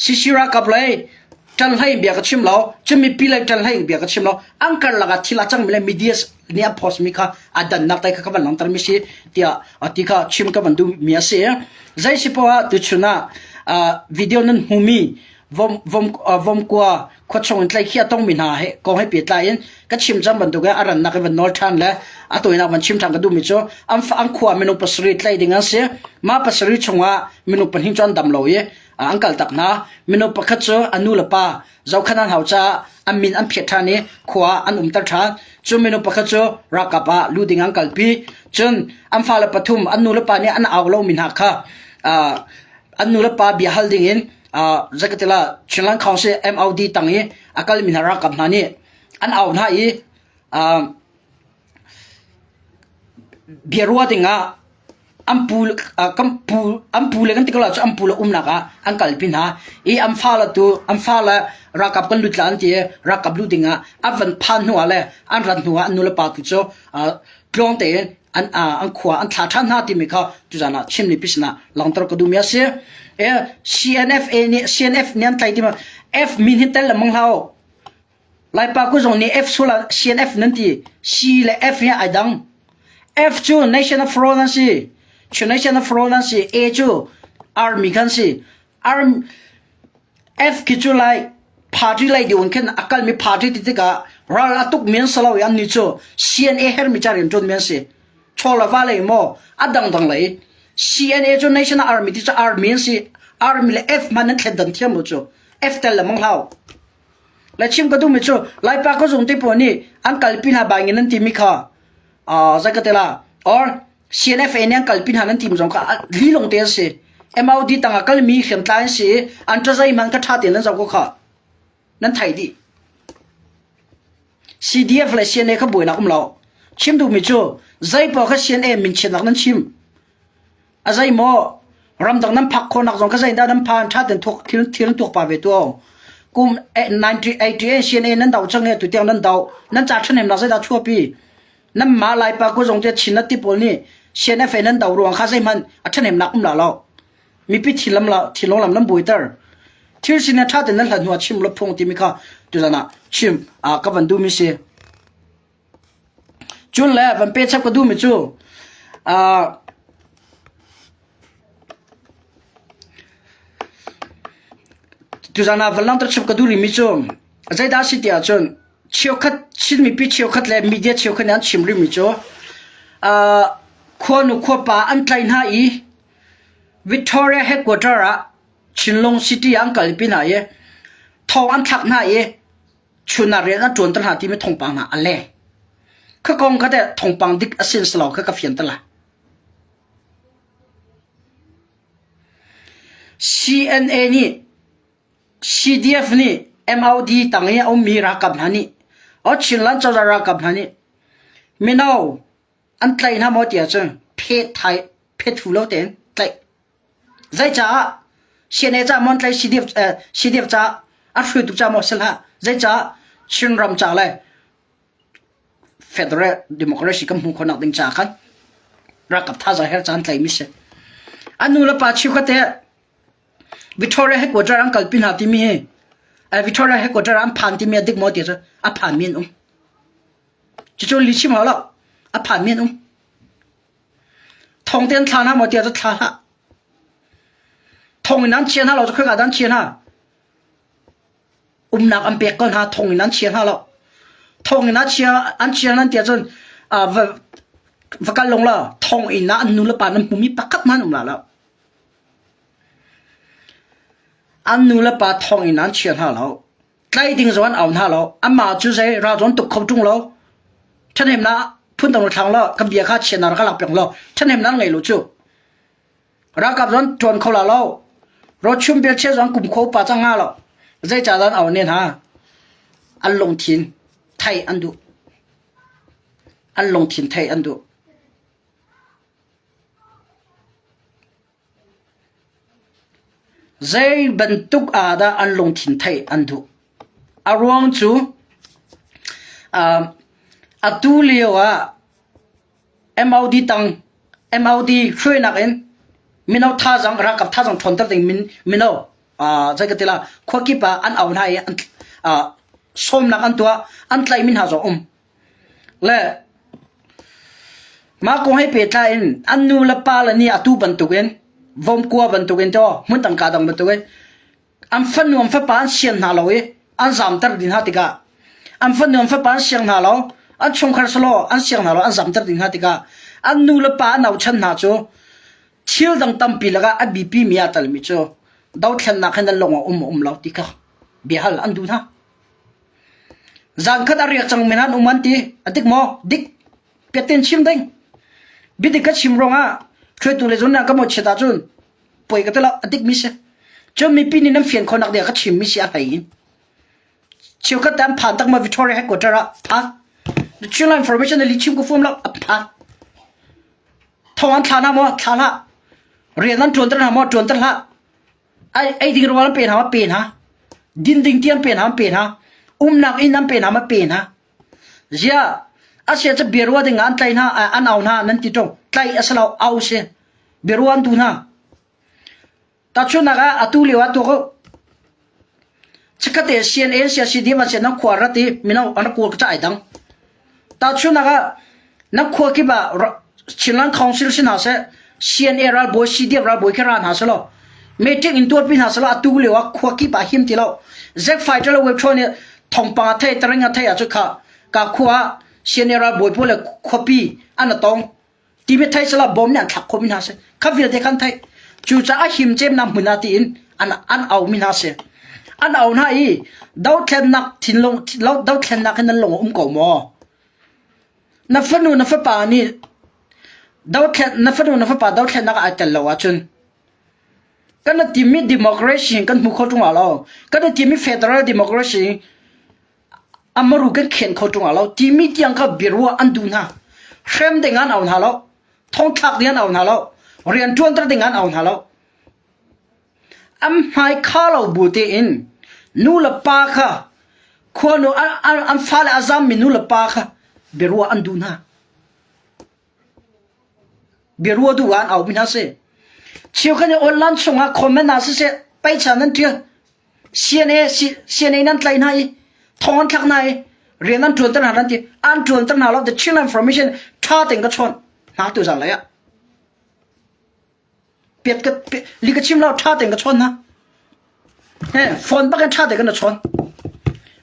CC ralkap lei ṭanhlei bia ka chim lo cun mipi lei ṭanhlei bia ka chim lo an karlak ah thil a cangmi le media nih a post mi kha a dannak te kha ka van langhter mi si tiah ti kha chim ka van duh mi a si zei si poah ah tuchun ah video nan hmumi vom vom vomkua khuachung in tlaihkhih a tongmi hna he kong he pehtlai in ka chim cang bantuk in a rannak in van nawl ṭhan le a tawinak van chim ṭhan ka duhmi cu an an khua minung pasarih tlaih ding an si mah pasarih chungah minung pahnih cu an dam lo i an kaltak hna. Mino pakhat cu a nu le pa zohkhan an hau caah an min an phiat ṭhan i khua ah an umter ṭhan. Cu mino pakhat cu ralkap ah lu ding an kalpi. Cun an fale pathum an nu le pa nih an au lomi hna kha an nu le pa bia hal ding in zeikatila Chinland Council MOD tang i a kalmi hna ralkap hna nih an au hna i biaruah dingah an pu kan pu an pu le kan ti ko la cu an pu le umnak ah an kalpi hna i an fale tu an fale ralkap kan lut la an ti i ralkap lut dingah an van phan hnu ah le an rat hnu ah an nu le pa tu cu tluang tein an an khua an thla ṭhan hna timi kha tuzan ah Chin mipi sinah langhter ka duhmi a si. E CNFA nih CNF nih an tlai ti ma F min hi tel lengmang hlah u. Laipa ku zong nih F sul ah CNF nan ti. C le F hi ai dang. F cu National Front an si. Cu National Front an si. A cu Army kan si. Arm F khi cu lai party lei deuh in khin a kalmi party ti tikah ral a tuk mi an si lo i annih cu CNA hermi ca rian ṭuan mi an si. Chaw le va lei maw a dangdang lei CNA cu National Army ti cu Army an si. Army le F hmanh an thlen dan thiam lo cu. F tel le mang hlau. Le chim ka duhmi cu Laipa ka zung te pawl nih an kalpi hna bangin an timi kha uh, zei ka te la or CNFA nih an kalpi hna nan timi zong kha lilong te an si. MOD tangah kalmi hriamtlai an si i an ṭazai hmanh kha ṭha tein nan zoh ko kha nan thai dih. CDF le CNA kha buainak um lo. Chim duhmi cu zeipaoh kha CNA min chiatnak nan chim. A zei maw ramdang nan phak khawhnak zong kha zeidah nan phan ṭha tein thuk thil thil tuak pa ve tu kum 1988 CNA nan do cang e tutiang nan do nan ca ṭhahnemnak zeidah chuapi nan mah Laipa ku zong te Chin ti pawl nih CNFA nan do ruang kha zeihmanh a ṭhahnemnak um la lo mipi thil lam la thilong lam nan buaiter thil sin ṭha tein nan hlat hnu ah chim lo phung timi kha tuzan ah chim a ka van duhmi si Cun le van pe chap ka duhmi cu uh, tuzan ah van langhter chap ka duh rihmi cu Zeidah a si ti ahcun cheukhat Chin mipi cheukhat le media cheukhat nih an chim rihmi cu uh, khuanu khuapa an tlaih hna i Victoria headquarter ah Chinlung City ah an kalpi hna i thong an thlak hna i chun ah rian an ṭuanter hna timi thawngpang hna a leng. Kha kong kha teh thawngpang dik a sin si lo kha ka fianter lai. CNA nih CDF nih MOD tang i a ummi ralkap hna nih Chinland cozah ralkap hna nih mino an tlaih hna maw ti ahcun phet thai phet hu lo tein tlaih. Zeicah CNA caah maw an tlaih CDF, eh, CDF caah a hruaitu caah maw si hlah. Zeicah Chinram ca le Federal democracy kan hmuh khawhnak ding caah khan ralkap thazaang her caan tlaimi si. An nu le pa cheukhat te Victoria headquarter an kalpi hna timi hi Victoria headquarter an phan timi a dik maw ti cu a phan mi an um. Cucu li chim hau lo. A phan mi an um. Thong te an thla hna maw ti cu thla hlah. Thong in an chia hna lo cu khoika dah an chia hna? Umnak an pek ko hna thong in an chia hna lo. Thong in an chia an chia nan ti ahcun va va kal long la thong inn ah an nu le pa nan hmumi pakhat hmanh um la lo. An nu le pa thong in an chia hna lo. Tlai ding zong an au hna lo. Amah cu zei ral zong tuk kho ṭung lo. Ṭhahnemnak phundang thlang lo kan bia kha chian rak lak piak lo. Ṭhahnemnak ngei lo cu. Ralkap zong ṭuan kho la lo. Rochum bel chia zong kum kho pa cang nga lo. Zeicah dah an au ne hna? An lungthin thei an duh. An lungthin thei an duh. Zei bantuk ah dah an lungthin theih an duh? A ruang cu uh, atu lio ah MOD tang MOD hruainak in mino thazaang ralkap thazaang ṭhawnter ding min mino uh, zei ka ti la khuakip ah an au hna i an uh, sawmnak an tuah an tlaihmi hna zong um Le mah kong he pehtlai in an nu le pa le nih atu bantukin vomkua bantukin to hmun tangka dang bantukin an fanu an fapa an sian hna lo i an zamter dih hna tikah an fanu an fapa an siang hna lo an chungkhar selaw an siang hna lo an zamter dih hna tikah an nu le pa an nauchan hna cu thil dang tampi lakah a biapi mi aa telmi cu dothlennak hin an lung a um um lo ti kha biahal an duh hna. Zankhat a riak cang men an um an ti. A dik maw? Dik. Piatin chim ding. Biadik ka chim ruangah hruaitu le zun ka mawhchiat ahcun poi ka ti lo. A dik mi si. Cun mipi nih nan fian khawhnak ding ah ka chim mi si a hlei in. Cheukhat te an phan tak ma Victoria headquarter ah phan. The Chinland information li chim ko fum lo a phan. Thong an thla na maw? Thla hlah. Rian an ṭuan ter hna maw? Ṭuan ter hlah. Ei ding rawl an pe hna ma pe hna. Din ding ti an pe hna an pe hna. Umnak inn an pe hna ma pe hna. Zia asia cu biarua ding ah an tlai hna an au hna nan ti ṭung. Tlai a si lo au si. Biarua an duh hna. Tahchunhnak ah atu lio ah tuak u. Chikkate CNA CCD van nan khua rat i mino an kawl ka ca ai dang. Tahchunhnak ah na khua kip ah Chinland Council si hna seh, CNA ralbawi, CDF ralbawi khi ra hna seh law, meeting in tuahpi hna seh law atu lio ah khua kip ah him ti lo. Zack Fighter le Web nih thawngpang a thei, taring a thei ahcun kha ka khua ah CNA ralbawi pawl le khuapi an a tong. Timi thei seh law bom nih an thlak khawhmi hna si. Kha vialte khan theih. Cucaah him cemnak hmun ah tiin an an aumi hna si. An au hna i dothlennak thinlung dothlennak hin nan lung a um ko maw? Na fanu na fapa nih dothlen na fanu na fapa dothlennak ah ai tel lo ahcun kan i timmi democracy kan hmu kho ṭung lo. Kan i timmi federal democracy amaru kan khen kho ṭung lo timi tiang kha biaruah an duh hna. Hrem ding an au hna lo. Thongthlak ding an au hna lo. Rian ṭuanter ding an au hna lo. An hmai kha lo bu tein nu le pa kha khuanu an fale a zammi nu le pa kha biaruah an duh hna. Biaruah duh ah an aumi hna si. Cheukhat nih online chungah comment ah siseh peicha nan ṭial. CNA CNA nan tlaih hna i thong an thlak hna i rian an ṭuanter hna nan ti. An ṭuanter hna lo. The Chinland Information ṭha tein ka chawnh hna tu zan lei ah. Piat ka li ka chim lo ṭha tein ka chawn hna. He phone bak in ṭha tein kan chawn.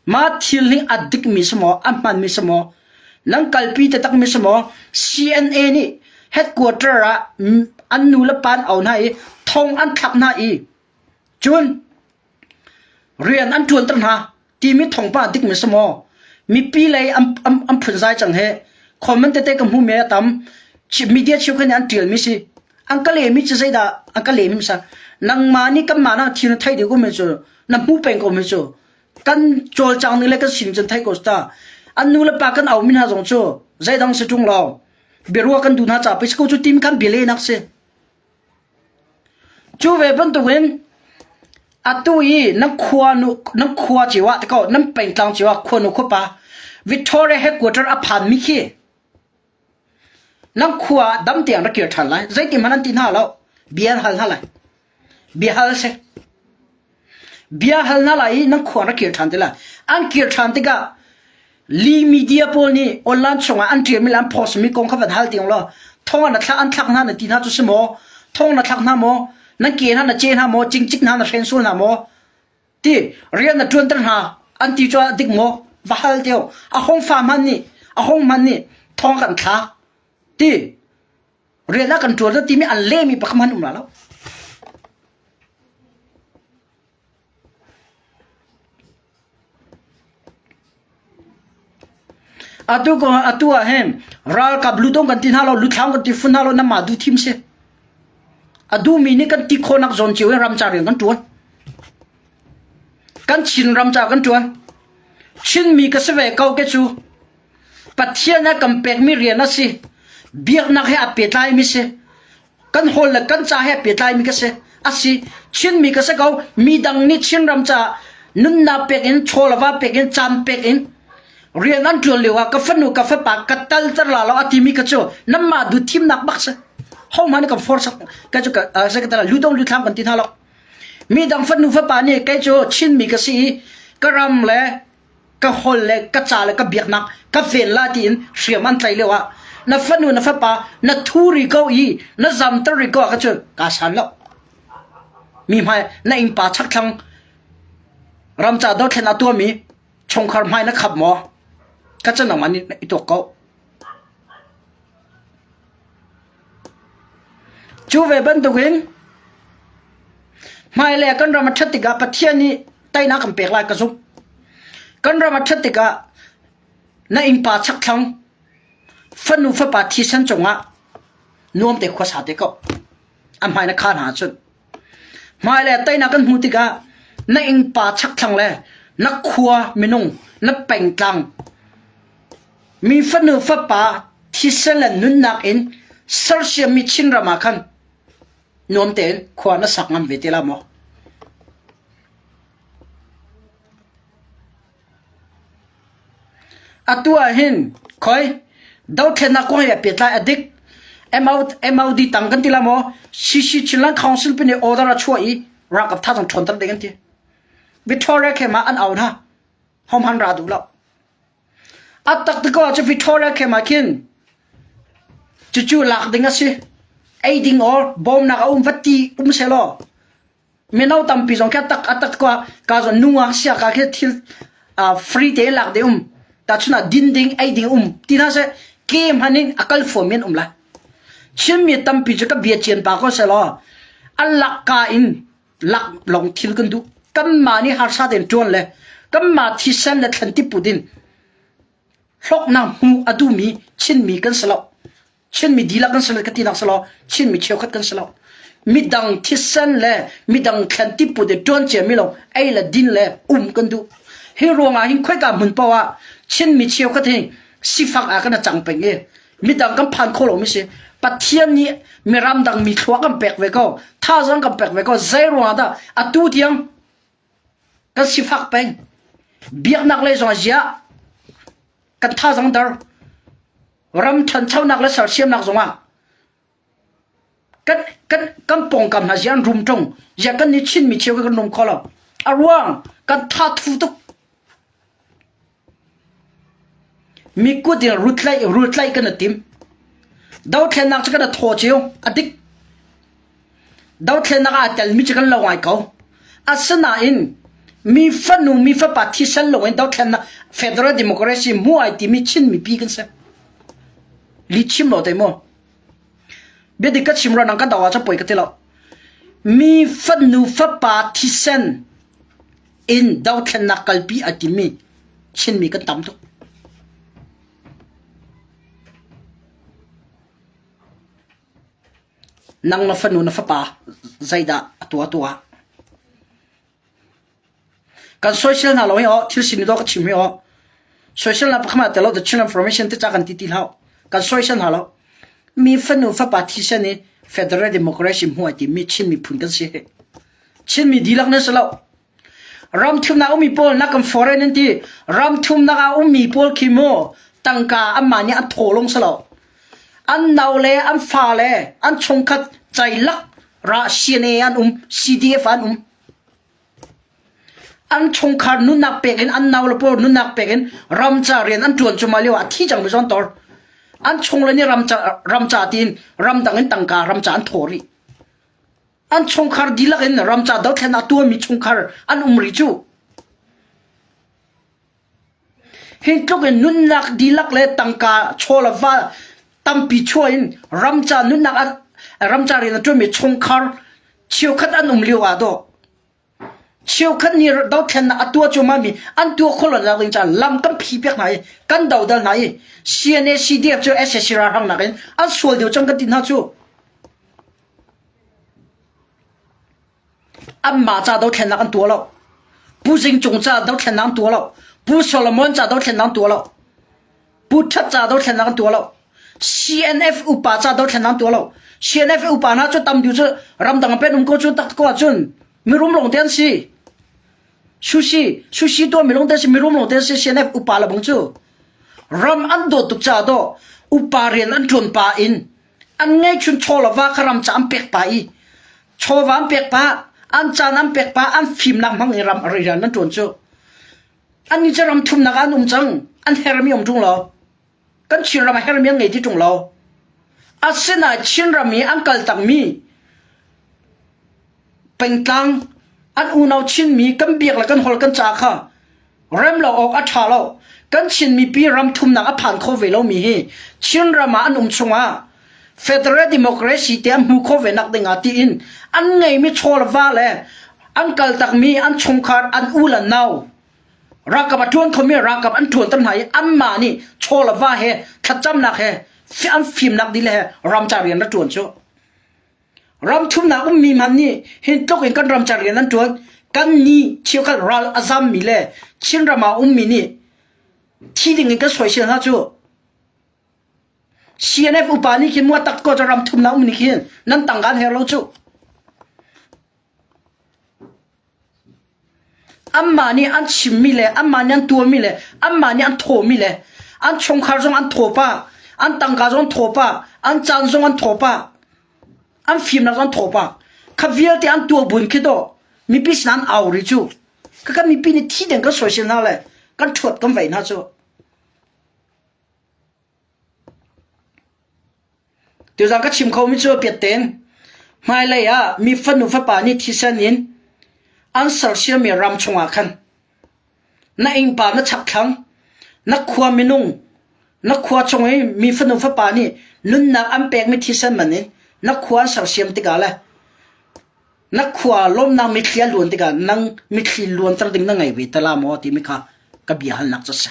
Mah thil hi a dikmi si maw, a hmanmi si maw, nan kalpi taktakmi si maw, CNA nih headquarter ah an nu le pa an auh hna i thong an thlak hna i cun rian an ṭuanter hna timi thawngpang a dikmi si maw? Mipi lei an, an, an phunzai cang he comment tete ka hmumi a tam. Media cheukhat nih an ṭialmi si. An ka lehmi cu zeidah an ka lehmi sa nangmah nih kanmah nak thil na theih dih ko mi cu na hmu peng ko mi cu kan cawlcang ning le kan sin cun theih ko ta an nu le pa kan au mi hna zong cu zeidang si ṭung lo biarua kan duh hna ca pe ko cu tim khan bia lehnak si cu ve bantukin atu i nan khua nu nan khua cio ah tiko nan pengtlang cio ah khua nu khuapa Victoria headquarter a phan mi khi Nan khua ah dam tiang rak kir ṭhan lai. Zeitin hmanh an ti hna lo. Bia an hal hna lai. Bia hal si. Bia hal hna lai i nan khua rak kir ṭhan ti lai. An kir ṭhan tikah li media pawl nih online chungah an ṭialmi le an post mi kong kha van hal tiang law thong na thlak an thlak hna na ti hna cu si maw? Thong na thlak hna maw? Nan ke hna na ce hna maw? Cingcik hna na hren sul hna maw? Ti rian na ṭuanter hna an ti cu dik maw? Va hal teo. A hong fa hman nih a hong hman nih thong kan thlak. Ti rian a kan ṭuan timi an lehmi pakhat hmanh um la lo. Atu ko atu ah hin ralkap ludong kan ti hna lo luthlang kan ti fun hna lo namah du thim si. A duhmi nih kan ti khawhnak zawn cio in ramca rian kan ṭuan. Kan Chin ramca kan ṭuan. Chinmi ka si ve ko ke cu. Pathian a kan pekmi rian a si. Biaknak he a pehtlaimi si. Kan hawl le kan ca he a pehtlaimi ka si. A si. Chinmi ka si ko. Mi dang nih Chinram caah nunnak pek in, chawlava pek in, caan pek in rian an ṭuan lio ah ka fanu ka fapa ka talter la lo a timi ka cu nanmah du thimnak bak si. Ho hmanh kan force ka cu ka se ka tala ludong luthlam kan ti hna lo. Mi dang fanu fapa nih kei cu Chinmi ka si i ka ram le ka hol le ka ca le ka biaknak ka ven la tiin hriam an tlaih lio ah na fanu na fapa na thu ri ko i na zamter ri ko ah ka cu kaa san lo mi hmai na innpa chakthlang ramca dothlen a tuahmi chungkhar hmai na khap maw ka can nangmah nih i tuak ko Cu ve bantukin hmailei kan ram a ṭhat tikah Pathian nih teinak kan pek lai ka zumh. Kan ram a ṭhat tikah na innpa chakthlang fanu fapa thisen cungah nuam te khua sa te ko. A hmai na kha hna ahcun. Hmailei teinak kan hmuh tikah na innpa chakthlang le na khua minung na pengtlang Mi fanu fapa thisen le nunnak in sersiammi Chinram ah khan nuam tein khua na sak ngam ve te la maw? Atu ah hin khoi dothlennak kong he pehtlai a dik MOD tang kan ti la maw? CC Chinland Council pin i order a chuah i ralkap tha zong ṭhawnter ding an ti. Victoria camp ah an au hna. Hohmanh ra duh lo. A tak ti ko ahcun Victoria camp ah khin cucu lak ding a si. Ei ding or bawmnak a um va ti um selaw mino tampi zong khi a tak a tak ko ah ka zon nungak sia ka khi thil uh, free te lak ding um ta chun ah din ding ei ding um ti hna seh ke hman in a kal fuam men um la Chinmi tampi cu ka bia cian pa ko selaw a lak ka in laklawng thil kan duh. Kanmah nih harsa tein ṭuan le kanmah thisen le thlan tiput in hlawknak hmuh a duhmi Chinmi kan si lo. Chinmi dihlak kan si lo ka tinak si lo. Chinmi cheukhat kan si lo. Midang thisen le midang thlan tiput in ṭuan ciami lo ei le din le um kan duh. Hi ruangah hin khoika hmun paoh ah Chinmi cheukhat hi sifak ah kan cang peng i midang kan phan kho lomi si Pathian nih miram dang mi thlua kan pek ve ko thazaang kan pek ve ko zei ruangah dah atu tiang kan sifak peng biaknak lei zong ziah kan thazaang dar ram ṭhanchonak le sersiamnak zongah kan kan kan pawngkam hna ziah an rum ṭung ziah kan nih Chinmi cheu kan rum kho lo a ruang kan tha thu tuk Mi kut in rutlaih rutlaih kan i tim. Dothlennak cu kan i thaw cio. A dik. Dothlennak ah aa telmi cu kan lo ngai ko. Asinain. Mi fanu mi fapa thisen lawng in dothlennak federal democracy hmu ai timi Chin mipi kan si. Li chim lo te mu. Biadik ka chim ro nang ka do ah poi ka ti lo. Mi fanu fapa thisen in dothlennak kalpi a timi Chinmi kan tam tuk. Nang na fanu na fapa zeidah a tuah tuah? Kan soisel hna lo hi aw thil sin dawh ka chim hi aw. Soisel na pakhat te lo the Chin information te cha kan ti ti hlah. Kan soisel hna lo. Mi fanu fapa thisen i Federal Democracy hmuai ti mi Chin miphun kan si. Chin mi dihlak na si lo. Ram thumnak ummi pawl nak kan foreign an ti. Ram thumnak ah ummi pawl khi mu tangka anmah nih an thaw lawng si lo. An nau le an fa le an chungkhat ceilak ra CNA an um, CDF an um. An chungkhar nunnak pek in an nau le pawl nunnak pek in ramca rian an ṭuan cuma lio ah thi cang mi zon tor. An chung le nih ramca ramca tiin ramdang in tangka ramca an thaw rih. An chungkhar dihlak in ramca dothlen a tuahmi chungkhar an um rih cu. Hi tluk in nunnak dihlak le tangka chaw le va tampi chuah in ramca nunnak ramca rian a ṭuanmi chungkhar cheukhat an um lio ah dawh cheukhat nih dothlennak a tuah cuahmah mi an tuah khawh lo ding caah lam kan phi piak hna i kan dodal hna i CNA CDF cu SAC ralhrang nakin an sual deuh cang kan ti hna cu. Anmah ca dothlennak an tuah lo. Pu Zing Cung ca dothlennak an tuah lo. Pu Solomon ca dothlennak an tuah lo. Pu That ca dothlennak an tuah lo. CNF upa ca dothlennak an tuah lo. CNF upa hna cu tam deuh cu ramdang pen um ko cu tak ko ahcun mirum lawng te an si. Sushi, sushi tuah mi lawng te si, mirum lawng te si CNF upa le bang cu. Ram an dawt tuk caah dawh upa rian an ṭuan pa in an ngeihchun chaw le va kha ram ca an pek pah i chawva an pek pah an caan an pek pah an fimnak hmang in ram rian an ṭuan cu annih cu ram thumnak ah an um cang an hermi um ṭung lo kan Chinram a hermi an ngei ti ṭung lo asinain Chinram i an kal takmi pengtlang an unau Chinmi kan biak le kan holh kan ca kha Rem lo awk a ṭha lo. Kan Chin mipi ram thumnak a phan kho ve lomi hi Chinram ah an um chungah Federal Democracy te an hmu kho ve nak ding ah tiin an ngeimi chaw le va le an kaltakmi an chungkhar an u le nau ralkap a ṭuan khomi ralkap an ṭuanter hna i anmah nih chaw le va he thlacamnak he an fimnak dih le he ramcar rian ra ṭuan cu. Ram thumnak ummi hmanh nih hin tluk in kan ramcar rian an ṭuan. Kan nih cheukhat ral a zammi le Chinram ah ummi nih thi ding in kan soisel hna cu. CNF upa nih khin mua tak ko cu ram thumnak um nih khin nan tang kan her lo cu. Anmah nih an chimmi le anmah nih an tuahmi le anmah nih an thawhmi le an chungkhar zong an thaw pah, an tangka zong an thaw pah, an caan zong an thaw pah, an fimnak zong an thaw pah. Kha vialte an tuah buin khi dawh mipi sin an au rih cu. Kha kan mipi nih thi deng kan soisel hna le kan ṭhuat kan vei hna cu. Tuzaan ka chim khomi cu piatten hmailei ah mi fanu fapa nih thisen in an sersiammi ram chungah khan na innpa na chakthlang na khua minung na khua chung i mi fanu fapa nih nunnak an pekmi thisen man in na khua an sersiam tikah le na khua lawmnak mitthli a luan tikah nang mitthli luanter ding na ngei ve te la maw timi kha ka bia halnak cu a si.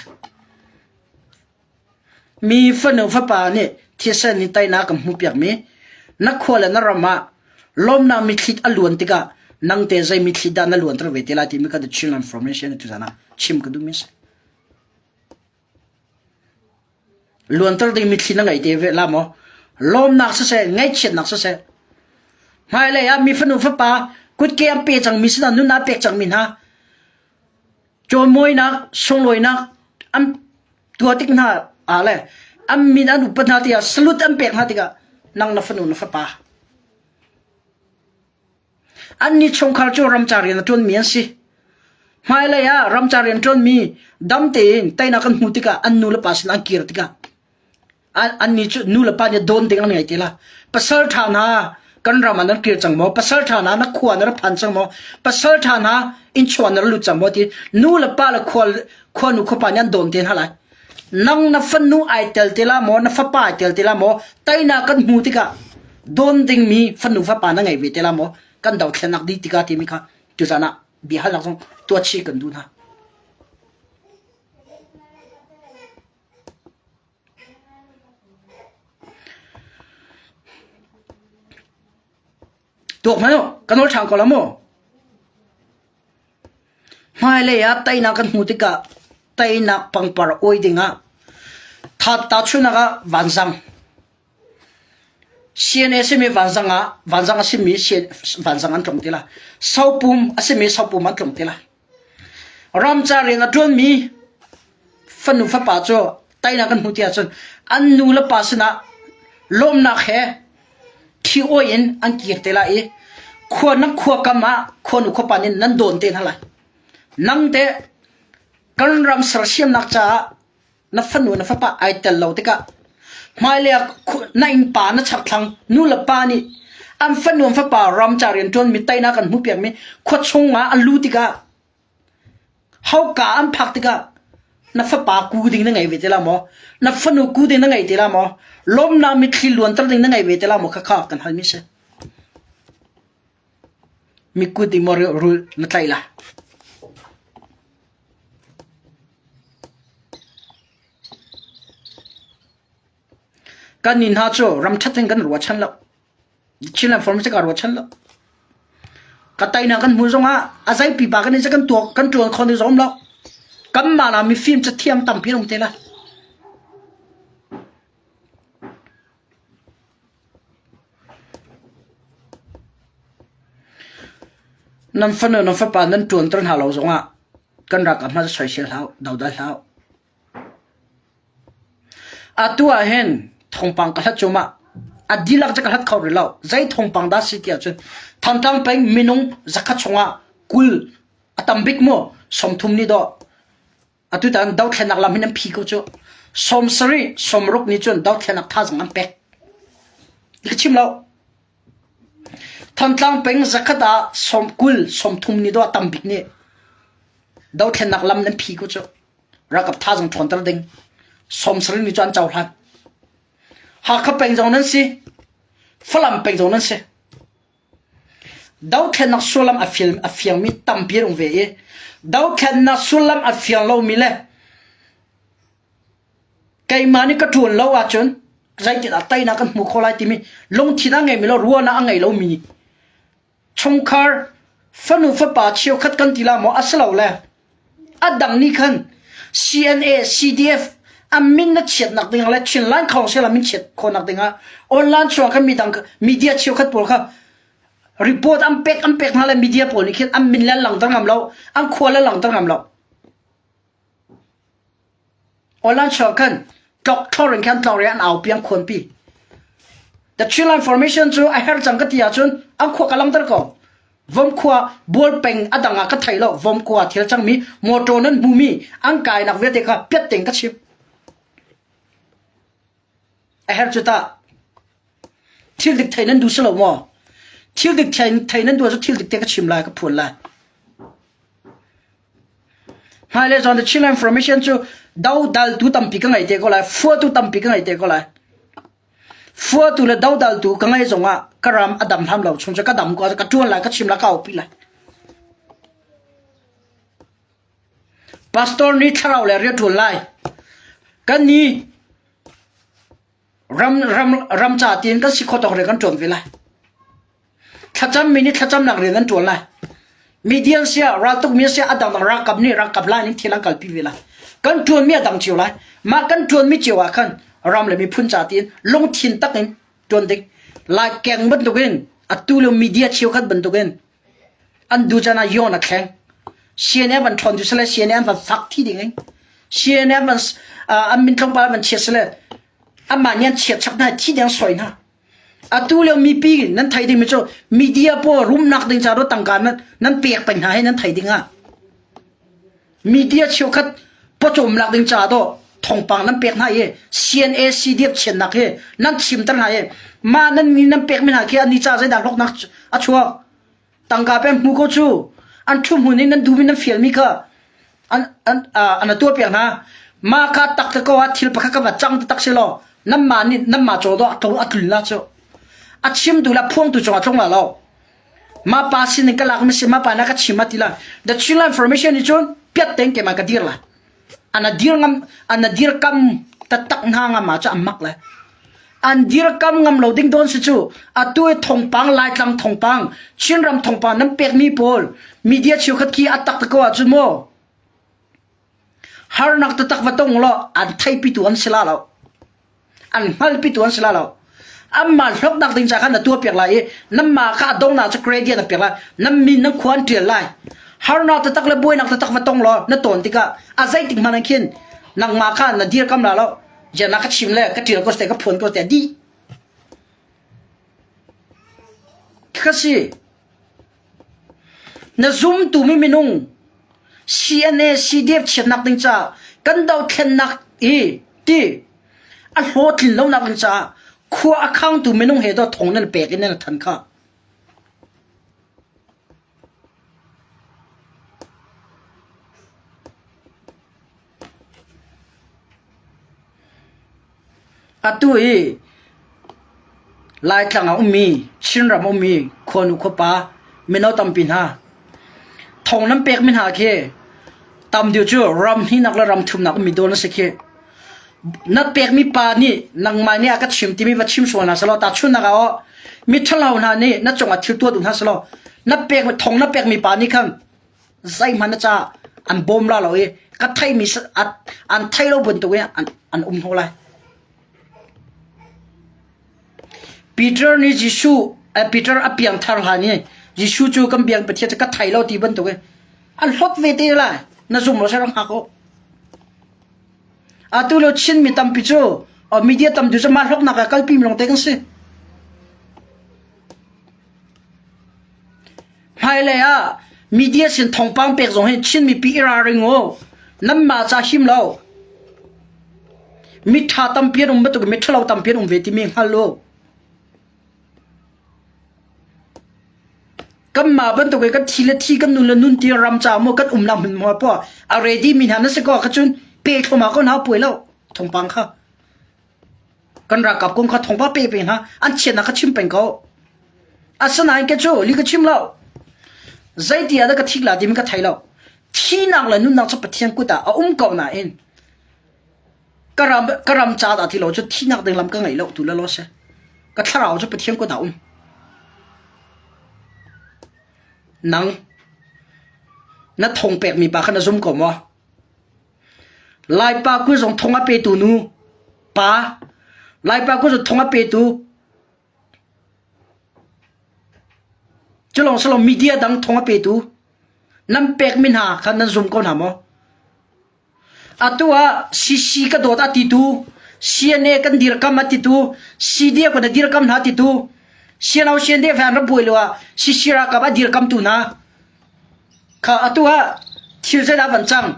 Mi fanu fapa nih thisen in teinak kan hmuhpiakmi na khua le na ram ah lawmnak mitthli a luan tikah nang te zei mitthli dah na luanter ve te lai timi kha The Chinland Formation tuzan ah chim ka duhmi a si. Luanter ding mitthli na ngei te ve la maw? Lawmnak siseh, ngaihchiatnak siseh, hmailei ah mi fanu fapa kutke an pe cangmi sinah nun aa pek cangmi hna Cawnmawinak, sunglawinak an tuah tik hna ah le an min an upat hna tikah salute an pek hna tikah nang na fanu na fapa annih chungkhar cu ramcar rian a ṭuanmi an si. Hmailei ah ramcar rian ṭuanmi dam tein teinak kan hmuh tikah an nu le pa sin an kir tikah annih cu nu le pa nih dawn ding an ngei ti la. Pasal ṭha hna. Kan ram ah nan kir cang maw? Pasal ṭha hna na khua na ra phan cang maw? Pasal ṭha hna innchuah na ra lut cang maw? Ti nu le pa le khua khuanu khuapa nih an dawn te hna lai. Nang na fanu ai tel te la maw? Na fapa ai tel te la maw? Teinak kan hmu tikah dawn dingmi fanu fapa na ngei ve te la maw? Kan dothlennak dih tikah timi kha tuzan ah biahalnak zong tuah chih kan duh hna. Tuak hmanh u, kan ol ṭhan ko la mu. Hmailei ah teinak kan hmuh tikah teinak pangpar awi dingah tahchunhnak ah vanzang CNA simi vanzang ah vanzang a simi vanzang an tlung ti lai. Sopum a simi sopum an tlung ti lai. Ramcar rian a ṭuanmi fanu fapa cu teinak kan hmuh ti ahcun an nu le pa sinah lawmnak he thi awi in an kir te lai i khua nan khua kam ah khuanu khuapa nih nan dawn te hna lai. Nang teh kan ram sersiamnak caah na fanu na fapa ai tel lo tikah hmailei ah na innpa na chakthlang nu le pa nih an fanu an fapa ram ca rian ṭuanmi teinak an hmuhpiakmi khua chung ah an lu tikah hauka an phak tikah na fapa ku ding na ngei ve te la maw na fanu ku ding na ngei te la maw lawmnak mitthli luanter ding na ngei ve te la maw khakha kan halmi si mikut i maw rul na tlaih la Kan nih hna cu ram ṭhat in kan ruahchan lo. Chinland Forum cu kaa ruahchan lo. Ka teinak kan hmuh zongah a zei pipa kan in kan tuak kan ṭuan kho ni zong lo. Kanmah la mifim cathiam tampi an um te lai. Nan fanu nan fapa nan ṭuanter hna lo zongah kan ralkap hna cu soisel hlah u, dodal hlah u. Atu ah hin thawngpang ka hlat cuahmah. A dihlak cu ka hlat kho rih lo. Zei thawngpang dah si ti ahcun Thantlang peng minung zakhat chungah 20 a tam bik maw 30 nih dawh atutan dothlennak lam hin an phi ko cu. 70 60 nih cun dothlennak thazaang an pek. Ka chim lo. Thantlang peng zakhat ah 20 30 nih dawh a tam bik nih dothlennak lam nan phi ko cu. Ralkap thazaang ṭhawnter ding. 70 nih cu an cohlan. Hakha peng zong nan si. Falam peng zong nan si. Dothlennak sullam a fial a fiangmi tampi an um ve i dothlennak sullam a fiang lomi le keimah nih ka ṭuan lo ahcun zeitindah teinak kan hmu khawh lai timi lungthin a ngeimi le ruahnak a ngei lomi chungkhar fanu fapa cheukhat kan ti la maw a si lo le a dang nih khan CNA CDF a min na chiatnak ding le Chinland Council a min chiat khawhnak ding ah online chuang khan midang media cheukhat pawl kha report an pek an pek hna le media pawl nih khin an min le langter ngam lo an khua le langter ngam lo Online chuah khan tlok thlor in khan tlor i an aupi an khuanpi. The Chinland Formation cu a her cang ka ti ahcun an khua ka langter ko. Vom khua bual peng a dang ah ka thei lo. Vom khua thil cangmi motor nan hmumi an kainak vialte kha piat tein ka chim. A her cu ta. Thil dik thei nan duh si lo maw? Thil dik thei nan duh ahcun thil dik te ka chim lai ka phuan lai. Hmailei zawn the Chinland Formation cu dodaltu tampi ka ngei te ko lai, fuatu tampi ka ngei te ko lai. Fuatu le dodaltu ka ngei zongah ka ram a dam hlam lo chung cu ka dam ko ka ṭuan lai, ka chim lai, ka aupi lai. Pastor nih thlarau le rian ṭuan lai. Kan ni ram ram ram ca tiin kan si khawh tawk rian kan ṭuan ve lai. Thlacammi nih thlacamnak rian an ṭuan lai. Midian siah, raltukmi siah a dangdang ralkap nih ralkap line in thil an kalpi ve lai. Kan ṭuanmi a dang cio lai. Mah kan ṭuanmi cio ah khan ram le miphun ca tiin lungthin tak in ṭuan ding. Lai keng bantukin atu lio media cheukhat bantukin an du caan ah yawn a thleng. CNF an ṭhawn tu sile CNF an van fak thi ding in CNF an an min tlawmpal an van chiat sile amah nih an chiat chap hna thi ding soi hna. Atu lio mipi nan thei dingmi cu media pawl rumnak ding ca tangka nan nan pek peng hna hi nan thei ding ah. Media cheukhat pawcawmnak ding ca do. thawngpang nan pek hna i CNA CDF chiatnak hi nan chimter hna i mah nan mi nan pekmi hna khi an i ca zeidah hlawknak a chuak tangka pek hmu ko cu an ṭhu hmun in nan duhmi nan fialmi kha an an an tuah piak hna mah kha tak te ko ah thil pakhat ka va cang tak si law nanmah nih nanmah caw dawh a tlun la cu a chimtu le phuangtu cungah tlung la lo mah pa sin in ka lak mi si mah pa na ka chim a ti la the Chinland Information nih cun piat tein keimah ka dir la ana dir ngam ana dir kam taktak hna ngam ah cu an mak le an dirkam ngam lo ding dawn si cu atu i thongpang laitlang thongpang Chinram thongpang nan pekmi pawl media cheukhat khi a tak ko ahcun maw harnak taktak va tong law an theipitu an si la lo an hngalpitu an si la lo anmah hlawknak ding ca khan na tuah piak lai i nanmah kha a donghnak cu gradient na pek lai nan min nan khua an ṭial lai harnak taktak le buainak taktak va tong law na tawn tikah a zeitik hmanh ah khin nangmah kha na dirkam la lo Jana ka chim le ka ṭial ko te ka phuan ko te dih ka si na zumtu mi minung CNA CDF chiatnak ding ca kan dothlennak i ti a hlawhtlin lonak ding caah khua a khangtu minung he do thong nan pek in nan than kha. Atu i Laitlang ah ummi, Chinram ummi khuanu khuapa mino tampi hna thong nan pekmi hna khi tam deuh cu ram hnihnak le ram thumnak ummi dawn a si khi. Na pekmi pa nih nangmah nih a ka chim timi va chim sual hna selaw tahchunhnak ah aw mi ṭhalo hna nih na cungah thil tuah duh hna selaw na pek thong na pekmi pa nih khan zeihmanh na ca an bawm la lo i ka theimi an thei lo bantuk in an, an um hnu lai. Peter nih Jesuh eh, Peter a piangthar hlan i Jesuh cu kan biang Pathian cu ka thei lo ti bantuk in an hlot ve te lai na zum lo sarang hngak u atu lo Chin mi tampi cu media tampi cu mah hloknak ah kalpi mi lawng te kan si Hmailei ah media sin thawngpang pek zong hi Chin mipi i ralring u. Nanmah ca him lo. Miṭha tampi an um bantuk in miṭhalo tampi an um ve timi hngal u. Kanmah bantuk in kan thi le thi kan nun le nun ti ram ca maw kan umnak hmun maw poah a ready mi hna na si ko ahcun pe thluahmah ko hna puai lo thawngpang kha. Kan ralkap kong kha thawngpang pe pe hna an chiatnak kha chim peng ko. Asinain ke cu li ka chim lo. Zeiti ah dah ka thik la timi ka thei lo. Thinak le nunnak cu Pathian kut ah a um ko nain ka ram ka ram ca dah ti lo cu thinak ding lam ka ngei lo tu le lo si. Ka thlarau cu Pathian kut ah um. Nang na thong pekmi pa kha na zum ko maw? Laipa kut zong thong a petu nu pa Laipa kut zong thong a petu culawng si lo media dang thong a petu nan pekmi hna kha nan zum ko hna maw? Atu ah CC ka dawt a titu CNA kan dirkam a titu CDF kan dirkam hna titu CNO CNDF he an rak buai lio ah CC ralkap a dirkamtu hna Kha atu ah thil zeidah van cang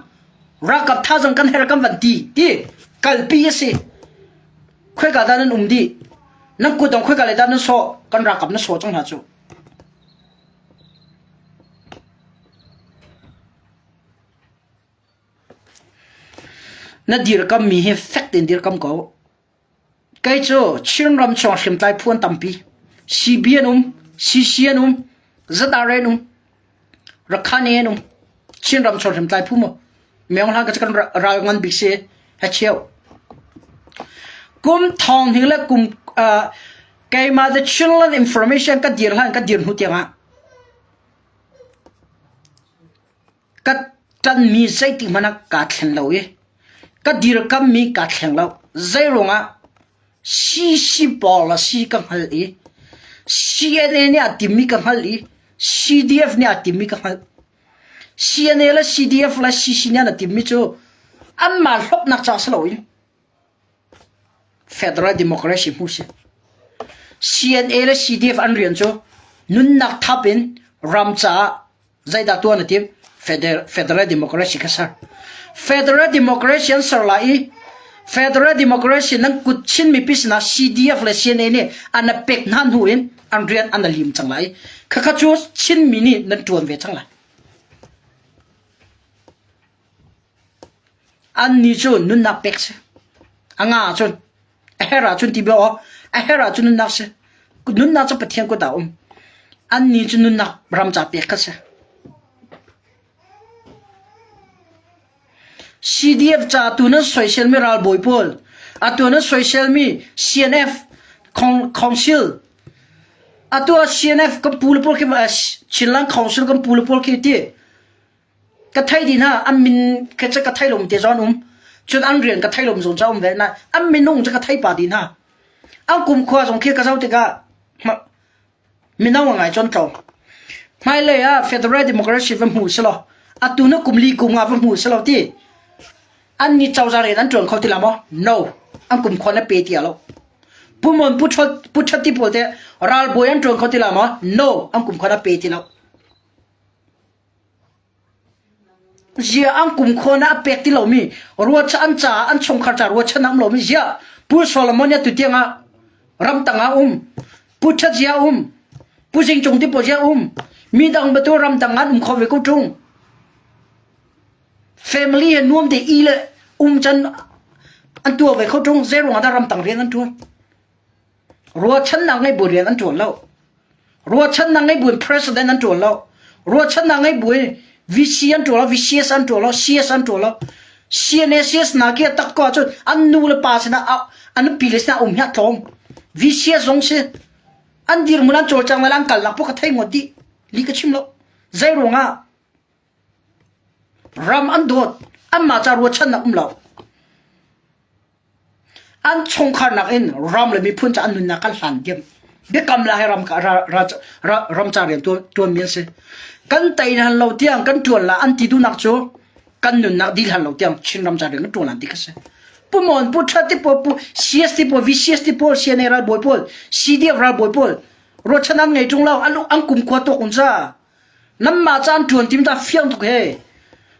ralkap thazang kan her kan van ti ti kalpi a si khoika dah nan um dih nan kut dong khoika le dah nan sawh kan ralkap na sawh cang hna cu na dirkam mi hi fek tein dirkam ko Kei cu Chinram chung hriamtlai phu an tampi. CB an um, CC an um, ZRA an um, Rakhine an um. Chinram chung hriamtlai phu mu. Myeong hlan ka cu kan ral ngan bik si he cheu. Kum thong hning le kum uh, keimah the Chinland information ka dir hlan ka dir hnu tiangah Ka ṭanmi zeitik hmanh ah kaa thleng lo i ka dirkammi kaa thleng lo. Zeiruangah CC policy ka hngalh i CNA nih aa timmi ka hngalh i CDF nih aa timmi ka hngalh. CNA le CDF le CC nih an timmi cu anmah hlawknak caah si loin Federal Democracy hmu si. CNA le CDF an rian cu nunnak thap in ram caah zeidah tuah na tim? Federal, Federal Democracy kha ser. Federal Democracy an ser lai i Federal Democracy nan kut Chin mipi sinah CDF le CNA nih an pek hna hnu in an rian an lim cang lai. Khakha cu Chinmi nih nan ṭuan ve cang lai. Annih cu nunnak pek si. A nga ahcun, a herh ahcun ti bia aw, a herh ahcun nunnak si. Nunnak cu Pathian kut ah a um. Annih cu nunnak ram ca pek kha si. CDF ca tu nan soiselmi ralbawi pawl, atu nan soiselmi CNF Council, atu ah CNF kan pu le pawl khi Chinland Council kan pu le pawl khi ti Ka thei dih hna, an min kha cu ka thei lomi te zawn um. Cun an rian ka thei lomi zong ca um ve. Na an minung cu ka thei pa dih hna. An kumkhua zong khi ka zoh tikah mino a ngai con tlawm. Hmailei ah Federal Democracy va hmu selaw atu na kum li kum nga va hmu selaw ti an ni cozah rian an ṭuan kho ti la maw? No. An kumkhua na pe ti lo. Pu Mon Pu Ṭhat Pu Ṭhat ti pawl te ralbawi an ṭuan kho ti la maw? No. An kumkhua na pe ti lo. Ziah an kumkhua na a pek ti lomi ruacha an caah an chungkhar ca ruachan a um lomi ziah Pu Solomon nih atu tiang ah ramtang ah um Pu Ṭhat ziah um Pu Zing Cung ti pawl ziah um mi dang batu ramdang ah an um kho ve ko ṭung family he nuam te i le um can an tuah ve kho ṭung zei ruangah dah ramtang rian an ṭuan Ruahchannak ngei bu rian an ṭuan lo. Ruahchannak ngei buin president an ṭuan lo. Ruahchannak ngei buin VC an ṭuan lo, VCS an ṭuan lo, CS an ṭuan lo. CNACS hna khi a tak ko ahcun an nu le pa sinah an nupi le sinah um hi a tlawm. VCS zong si. An dirhmun an cawlcang le an kalnak pawh ka thei ngawt dih. Li ka chim lo. Zei ruangah ram an dawt, anmah ca ruahchannak um lo. An chungkhar nakin ram le miphun ca an nunnak kan hlan diam. Biakam la he ram ram ca rian tuanmi an si. Kan tei hlan lo tiang kan tuan la an ti duhnak cu kan nunnak dil hlan lo tiang Chin ram ca rian kan tuan lan ti kha si. Pu Mon, Pu Ṭhat ti pawl, Pu CS ti pawl, VCS ti pawl, CNA ralbawi pawl, CDF ralbawi pawl, ruahchan an ngei ṭung lo, an an kumkhua tuk un ca. Nanmah caan ṭuan tim ta fiang tuk he.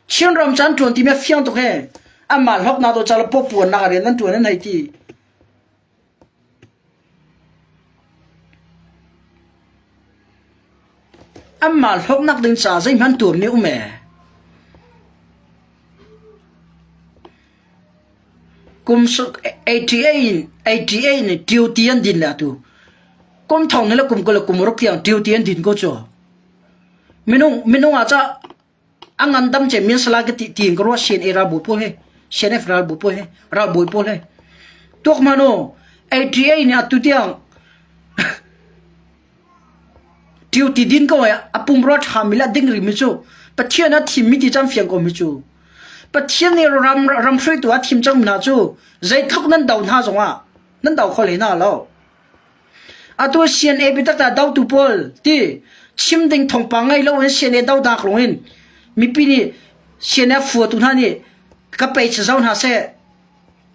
Chinram caan ṭuan tim fiang tuk he. Amah hloknak do cala pawpuan nak rian nan ṭuan an hei ti. Amah hloknak ding ca zeihmanh tuam mi um e. Kum 88 in 88 in duty an din le atu. Kum thong ni le kum kul le kum ruk tiang duty an din ko cu. Minung minung ah ca a ngandam ce min sala ka ti tiin ka ruah CNA ralbawi pawl he CNF ralbawi pawl he ralbawi pawl he tuak man u 88 nih atu tiang duty din ko a pumrua ṭha mi le a ding rimi cu Pathian a thim mi ti cang fiang ko mi cu Pathian nih ram ram hruaitu a thim cang mi hna cu zeitluk nan do hna zongah nan do kho hlei hna lo. Atu CNA biatak dah dotu pawl ti chim ding thawngpang ngei lo in CNA dodak lung in mipi nih CNF fuatu hna nih ka pei chi zo hna seh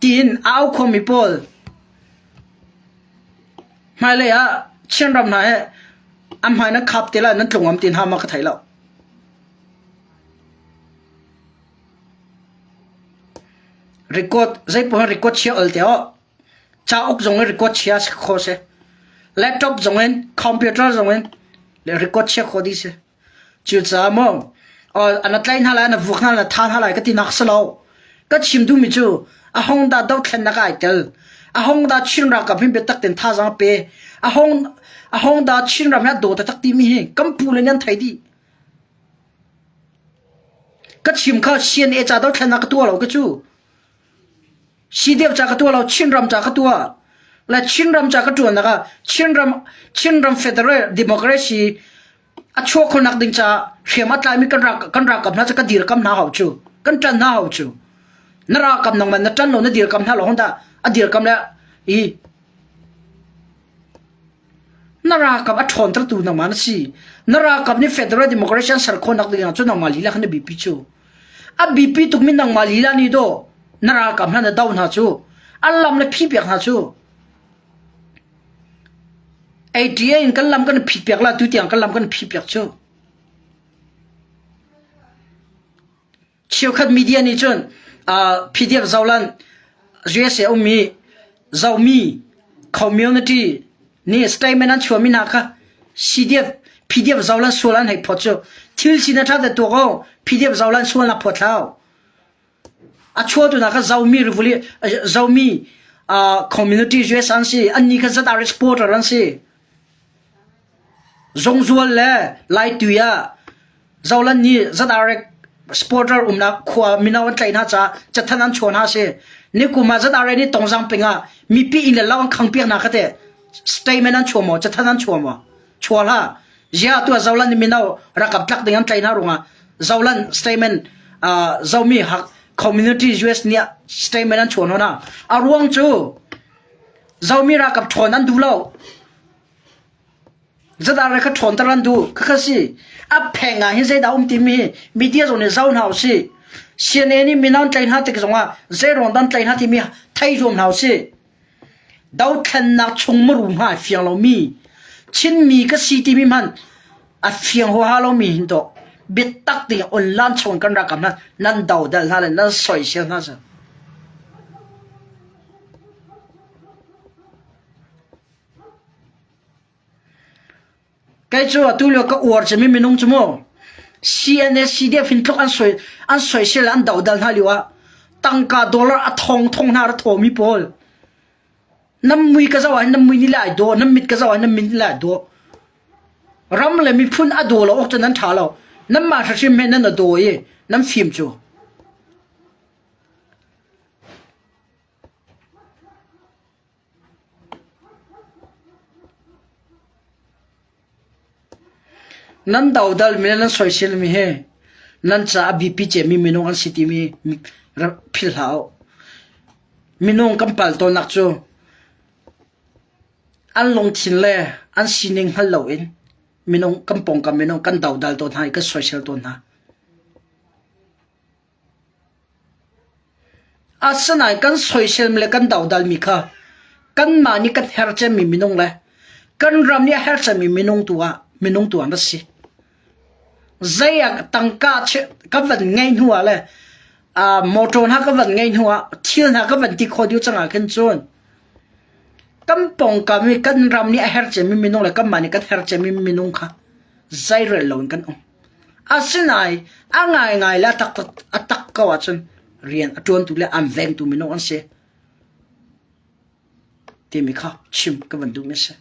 tiin a au khomi pawl hmailei ah Chinram hna he an hmai nan khap te lai nan tlung am ti hna ma ka thei lo. Record zeipoh record chia ol te ho Cauk zong in record chia si kho si. Laptop zong in, computer zong in le record chia kho dih si. Cucaah maw an tlai hna lai, an vuak hna lai, tha hna lai ka ti nak si lo. Ka chim duhmi cu a hong dah dothlennak ah ai tel. A hong dah Chin ralkap hin biatak tein thazaang a pe. A hong a hong dah Chin ram hi a daw taktak timi hi kan pu le nih an thei dih. Ka chim kha CNA ca dothlennak ka tuah lo ka cu. CDF ca ka tuah lo, Chinram ca ka tuah. Le Chinram ca ka tuannak ah Chinram Chinram Federal Democracy a chuah khonak ding ca hriam a tlaimi kan rak kan ralkap hna cu ka dirkam hna hau cu. Kan ṭan hna hau cu. Na ralkap nangmah na ṭan lo na dirkam hna lo hon dah a dirkam le i Na ralkap a ṭhawntertu nangmah na si. Na ralkap nih Federal Democracy an ser khawhnak ding ah cun nangmah lila kha na biapi cu. A biapi tukmi nangmah lila nih dawh na ralkap hna na do hna cu. An lam na phih piak hna cu. ATA in kan lam kan phit piak la tu tiang kan lam kan phih piak cu. Cheukhat media nih cun uh, PDF zolan. USA ummi Zomi community nih statement an chuahmi hna kha CDF PDF zolan sual an hei phawt cu thil sin a ṭha te tuak o PDF zolan sual na phawt hlau. A chuahtu hna kha Zomi Zomi community US an si annih kha ZRA supporter an si. Zungzual le Laitui ah Zolan nih ZRA supporter umnak khua mino an tlaih hna caah cathanh an chuah hna a si. Nikum ah ZRA nih Tongzang peng ah mipi inn le lo an khangpiak hna kha teh statement an chuah maw cathanh an chuah maw? Chuah hlah. Ziah tu ah Zolan nih mino rakap tlak ding an tlaih hna ruangah Zolan statement Zomi community US nih statement an chuah hna. A ruang cu Zomi ralkap ṭhawn an duh lo. Zadar kha ṭhawnter an duh. Khakha si. A pheng ah hin zeidah um timi hi media zong nih zoh hna usih. CNA nih mino an tlaih hna tik zongah zeiruang dah an tlaih hna timi thei zuam hna usih. Dothlennak chung muru hna a fiang lomi Chinmi ka si timi hmanh a fiang huaha lomi hin tawh biatak ding online chung kan rakam hna nan dodal hna le nan soisel hna cu. Kei cu atu lio ka uar cemmi minung cu mu CNA CDF hin tluk an soi an soisel an dodal hna lio ah tangka dollar a thong thong hna ra thawmi pawl nam mui ka zoh ah nan mui nih le ai dawh nan mit ka zoh ah nan mit nih le ai dawh ram le miphun a daw lo awk cu nan ṭha lo nanmah hrimhrim he nan a daw i nan fim cu. Nan dodalmi le nan soiselmi hi nan caah a biapi cemmi minung an si timi philh hlah u. Minung kan pal tawnnak cu an lungthin le an sining hngal loin minung kan pawngkam minung kan dodal tawn hna i kan soisel tawn hna. Asinain kan soisel le kan dodalmi kha kanmah nih kan herh cemmi minung le kan ram nih a herh cemmi minung tu ah minung tu an rak si. Zei ah tangka ka van ngei hnu ah le motor hna ka van ngei hnu ah thil hna ka van ti khawh dih cang ah khin cun kan pawngkam i kan ram nih a herh cemmi minung le kanmah nih kan herh cemmi minung kha zeirel loin kan um. Asinain a ngaingai le a taktak a tak ko ahcun rian a ṭuantu le an vengtu minung an si timi kha chim ka van duhmi a si.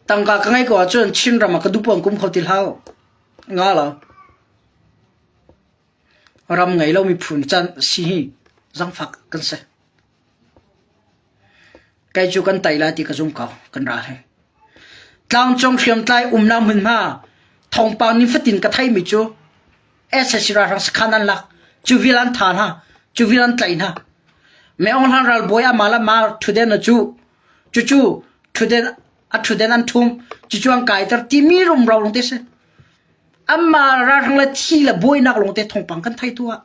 Tangka ka ngeih ko ahcun Chinram ah ka dupuan kum kho ti hlah. Nga lo. Ram ngei lo miphun can si hi zangfak kan si. Kei cu kan tei lai ti ka zum ko, kan ral hi. Tlangcung hriamtlai umnak hmunhma thawngpang nifatin ka theimi cu sac ralhrang sakhan an lak, cu vial an tha hna, cu vial an tlaih hna. Meong Hlan ralbawi amah le amah ṭhutden a cuh, cucu ṭhutden a ṭhutden an ṭhum, cucu an kaiter timi rumro lawng te si. Amah ralhrang le thi le buainak lawng te thawngpang kan thei tu ah.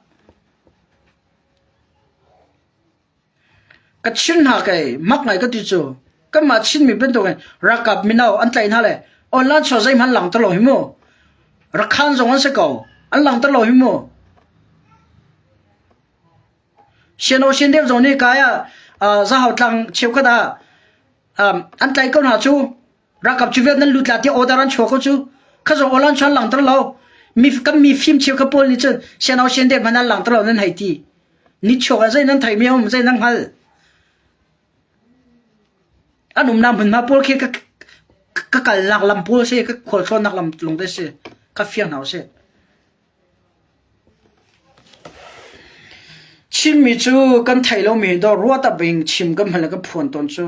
Ka chin hna kei mak ngai ka ti cu kanmah Chinmi bantukin ralkap mino an tlaih hna le online chuah zeihmanh langhter lo hi mu. Rakhan zong an si ko an langhter lo hi mu. Siano siandem zong nih kai ah Zahau tlang cheukhat ah an tlaih ko hna cu Ralkap cu vial nan lut la tiah order an chuah ko cu. Kha zong aw lan chuan langter lo. Mi kan mi fim cheu kha pawl nih cun sianau sian dek hmanh an langter lo nan hei ti. Ni chuak ah zei nan thei mi um zei nan hngal. An umnak hmunhma pawl khi ka ka kalnak lam pawl si ka khualtlawnnak lam lung te si ka fiang hna usih. Chinmi cu kan theih lomi dawr ruat ah bing chim kan hman le kan phuan tawn cu.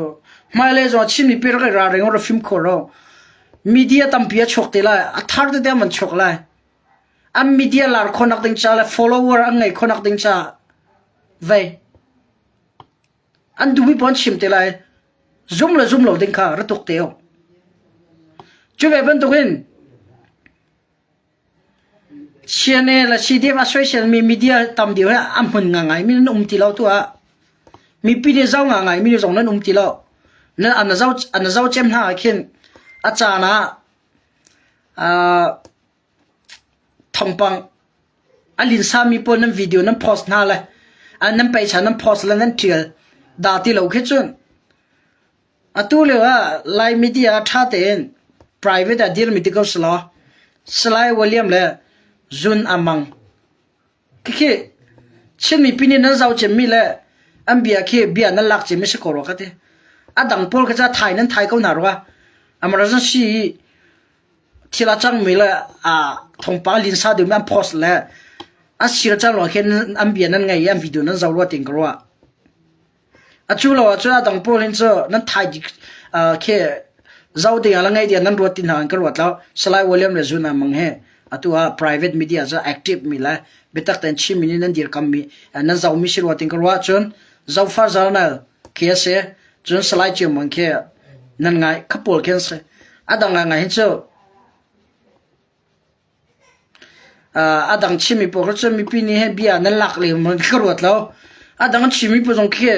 Hmailei zong Chinmi pi rak i ralring rak fim khawh lo. Media tampi a chuak te lai. A thar tete an van chuak lai. An media lar khawhnak ding ca le follower an ngeih khawhnak ding ca vei. An duhmi paoh an chim te lai. Zum le zum lo ding kha ra tuk te u. Cu ve bantukin CNA le CDF a soiselmi media tam deuh hi a hmun ngangaimi nan um ti lo tu ah. Mipi nih zoh ngangaimi zong nan um ti lo. Nan an zoh an zoh cem hna ah khin a caan ah uh, thawngpang a linsami pawl nan video nan post hna le. Nan peicha nan post le nan ṭial dah ti lo khi cun atu lio ah Lai media ṭha tein private ah dirmi ti ko selaw Salai William le Zun Amang Khikhi Chin mipi nih nan zoh cemmi le an bia khi bia nan lak cemmi si ko rua ka ti. A dang pawl kha ca thai nan thai ko hna rua. Emergency i thil a cangmi le a thawngpang linsa deuhmi an post le an sir cang ruang khin an bia nan ngei i an video nan zoh rua tiin ka ruah. A cu lo ahcun a dang pawl hin cu nan thai dik khi zoh ding ah le ngaih ding ah nan ruat ti hna in ka ruat lo. Salai William le Zuna Mang hi atu ah private media cu active mi le biatak tein Chinmi nih nan dirkam mi nan zohmi si rua tin ka ruah ahcun Zofar Journal khi a si. Cun Salai Cio Mang khi nan ngai kha pawl khi an si. A dang ngai hin cu A dang Chinmi pawl kha cun mipi nih hin bia nan lak lengmang khi ka ruat lo. A dang Chinmi pawl zong khi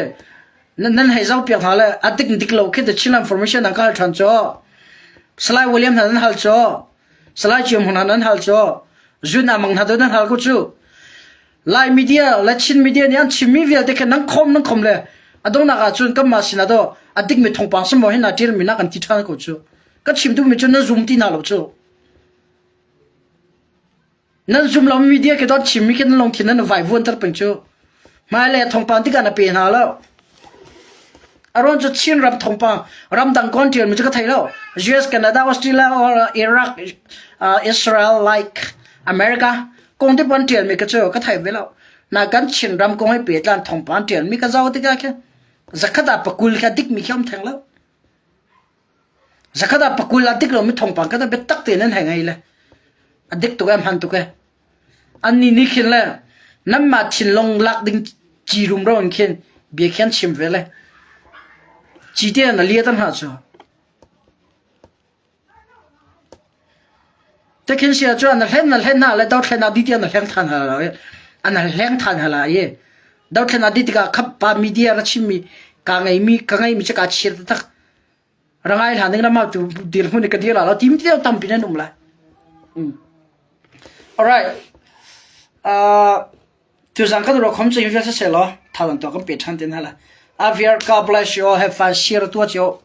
nan hei zohpiak hna le a dik dik lo khi The Chinland Formation nan ka hal ṭhan cu. Salai William hna nan hal cu. Salai Chiu Hmung hna nan hal cu. Zun Amang hna tu nan hal ko cu. Lai media le Chin media nih an chimmi vialte khi nan khom nan khom le a donghnak ah cun kanmah sinah daw a dikmi thawngpang samaw hin aa ṭialmi nak an ti ṭhan ko cu. Ka chim duhmi cu nan zum ti hna lo cu. Nan zum lo media ke dot chimmi khi nan lungthin nan vai vuanter peng cu. Hmailei thawngpang tikah na pe hna lo. Aron cu Chin ram thawngpang ramdang kon ṭialmi cu ka thei lo. US, Canada, Australia or Iraq, uh, Israel like America kong te pon ṭialmi ka cu ka thei ve lo. Na kan Chin ram kong he pehtlan thawngpang ṭialmi ka zoh tikah khin zakhat ah pakul kha dikmi khi um theng lo. Zakhat ah pakul a dik lomi thawngpang kha biatak tein an hei ngei le a dik tuk e a hman tuk e. Annih nih khin le nanmah thinlung lak ding ci rumro in khin bia khi an chim ve le ci te na liat an hlah cu. Te khin sia cu an hlen na hlen hna le dothlen ah dih an hleng than hala i an hleng than hala i dothlen ah dih tikah khap pa media na chimmi ka ngeimi ka ngeimi cu ka chir taktak rangai hlan ding lam tu dirhmun i ka dir la tim ti tampi nan um lai. Mm. Alright. Uh, tuzang kan ro khom chu yu se lo thalan to kan pe than tin hala. Aviar God bless you all have fun share tua chiu.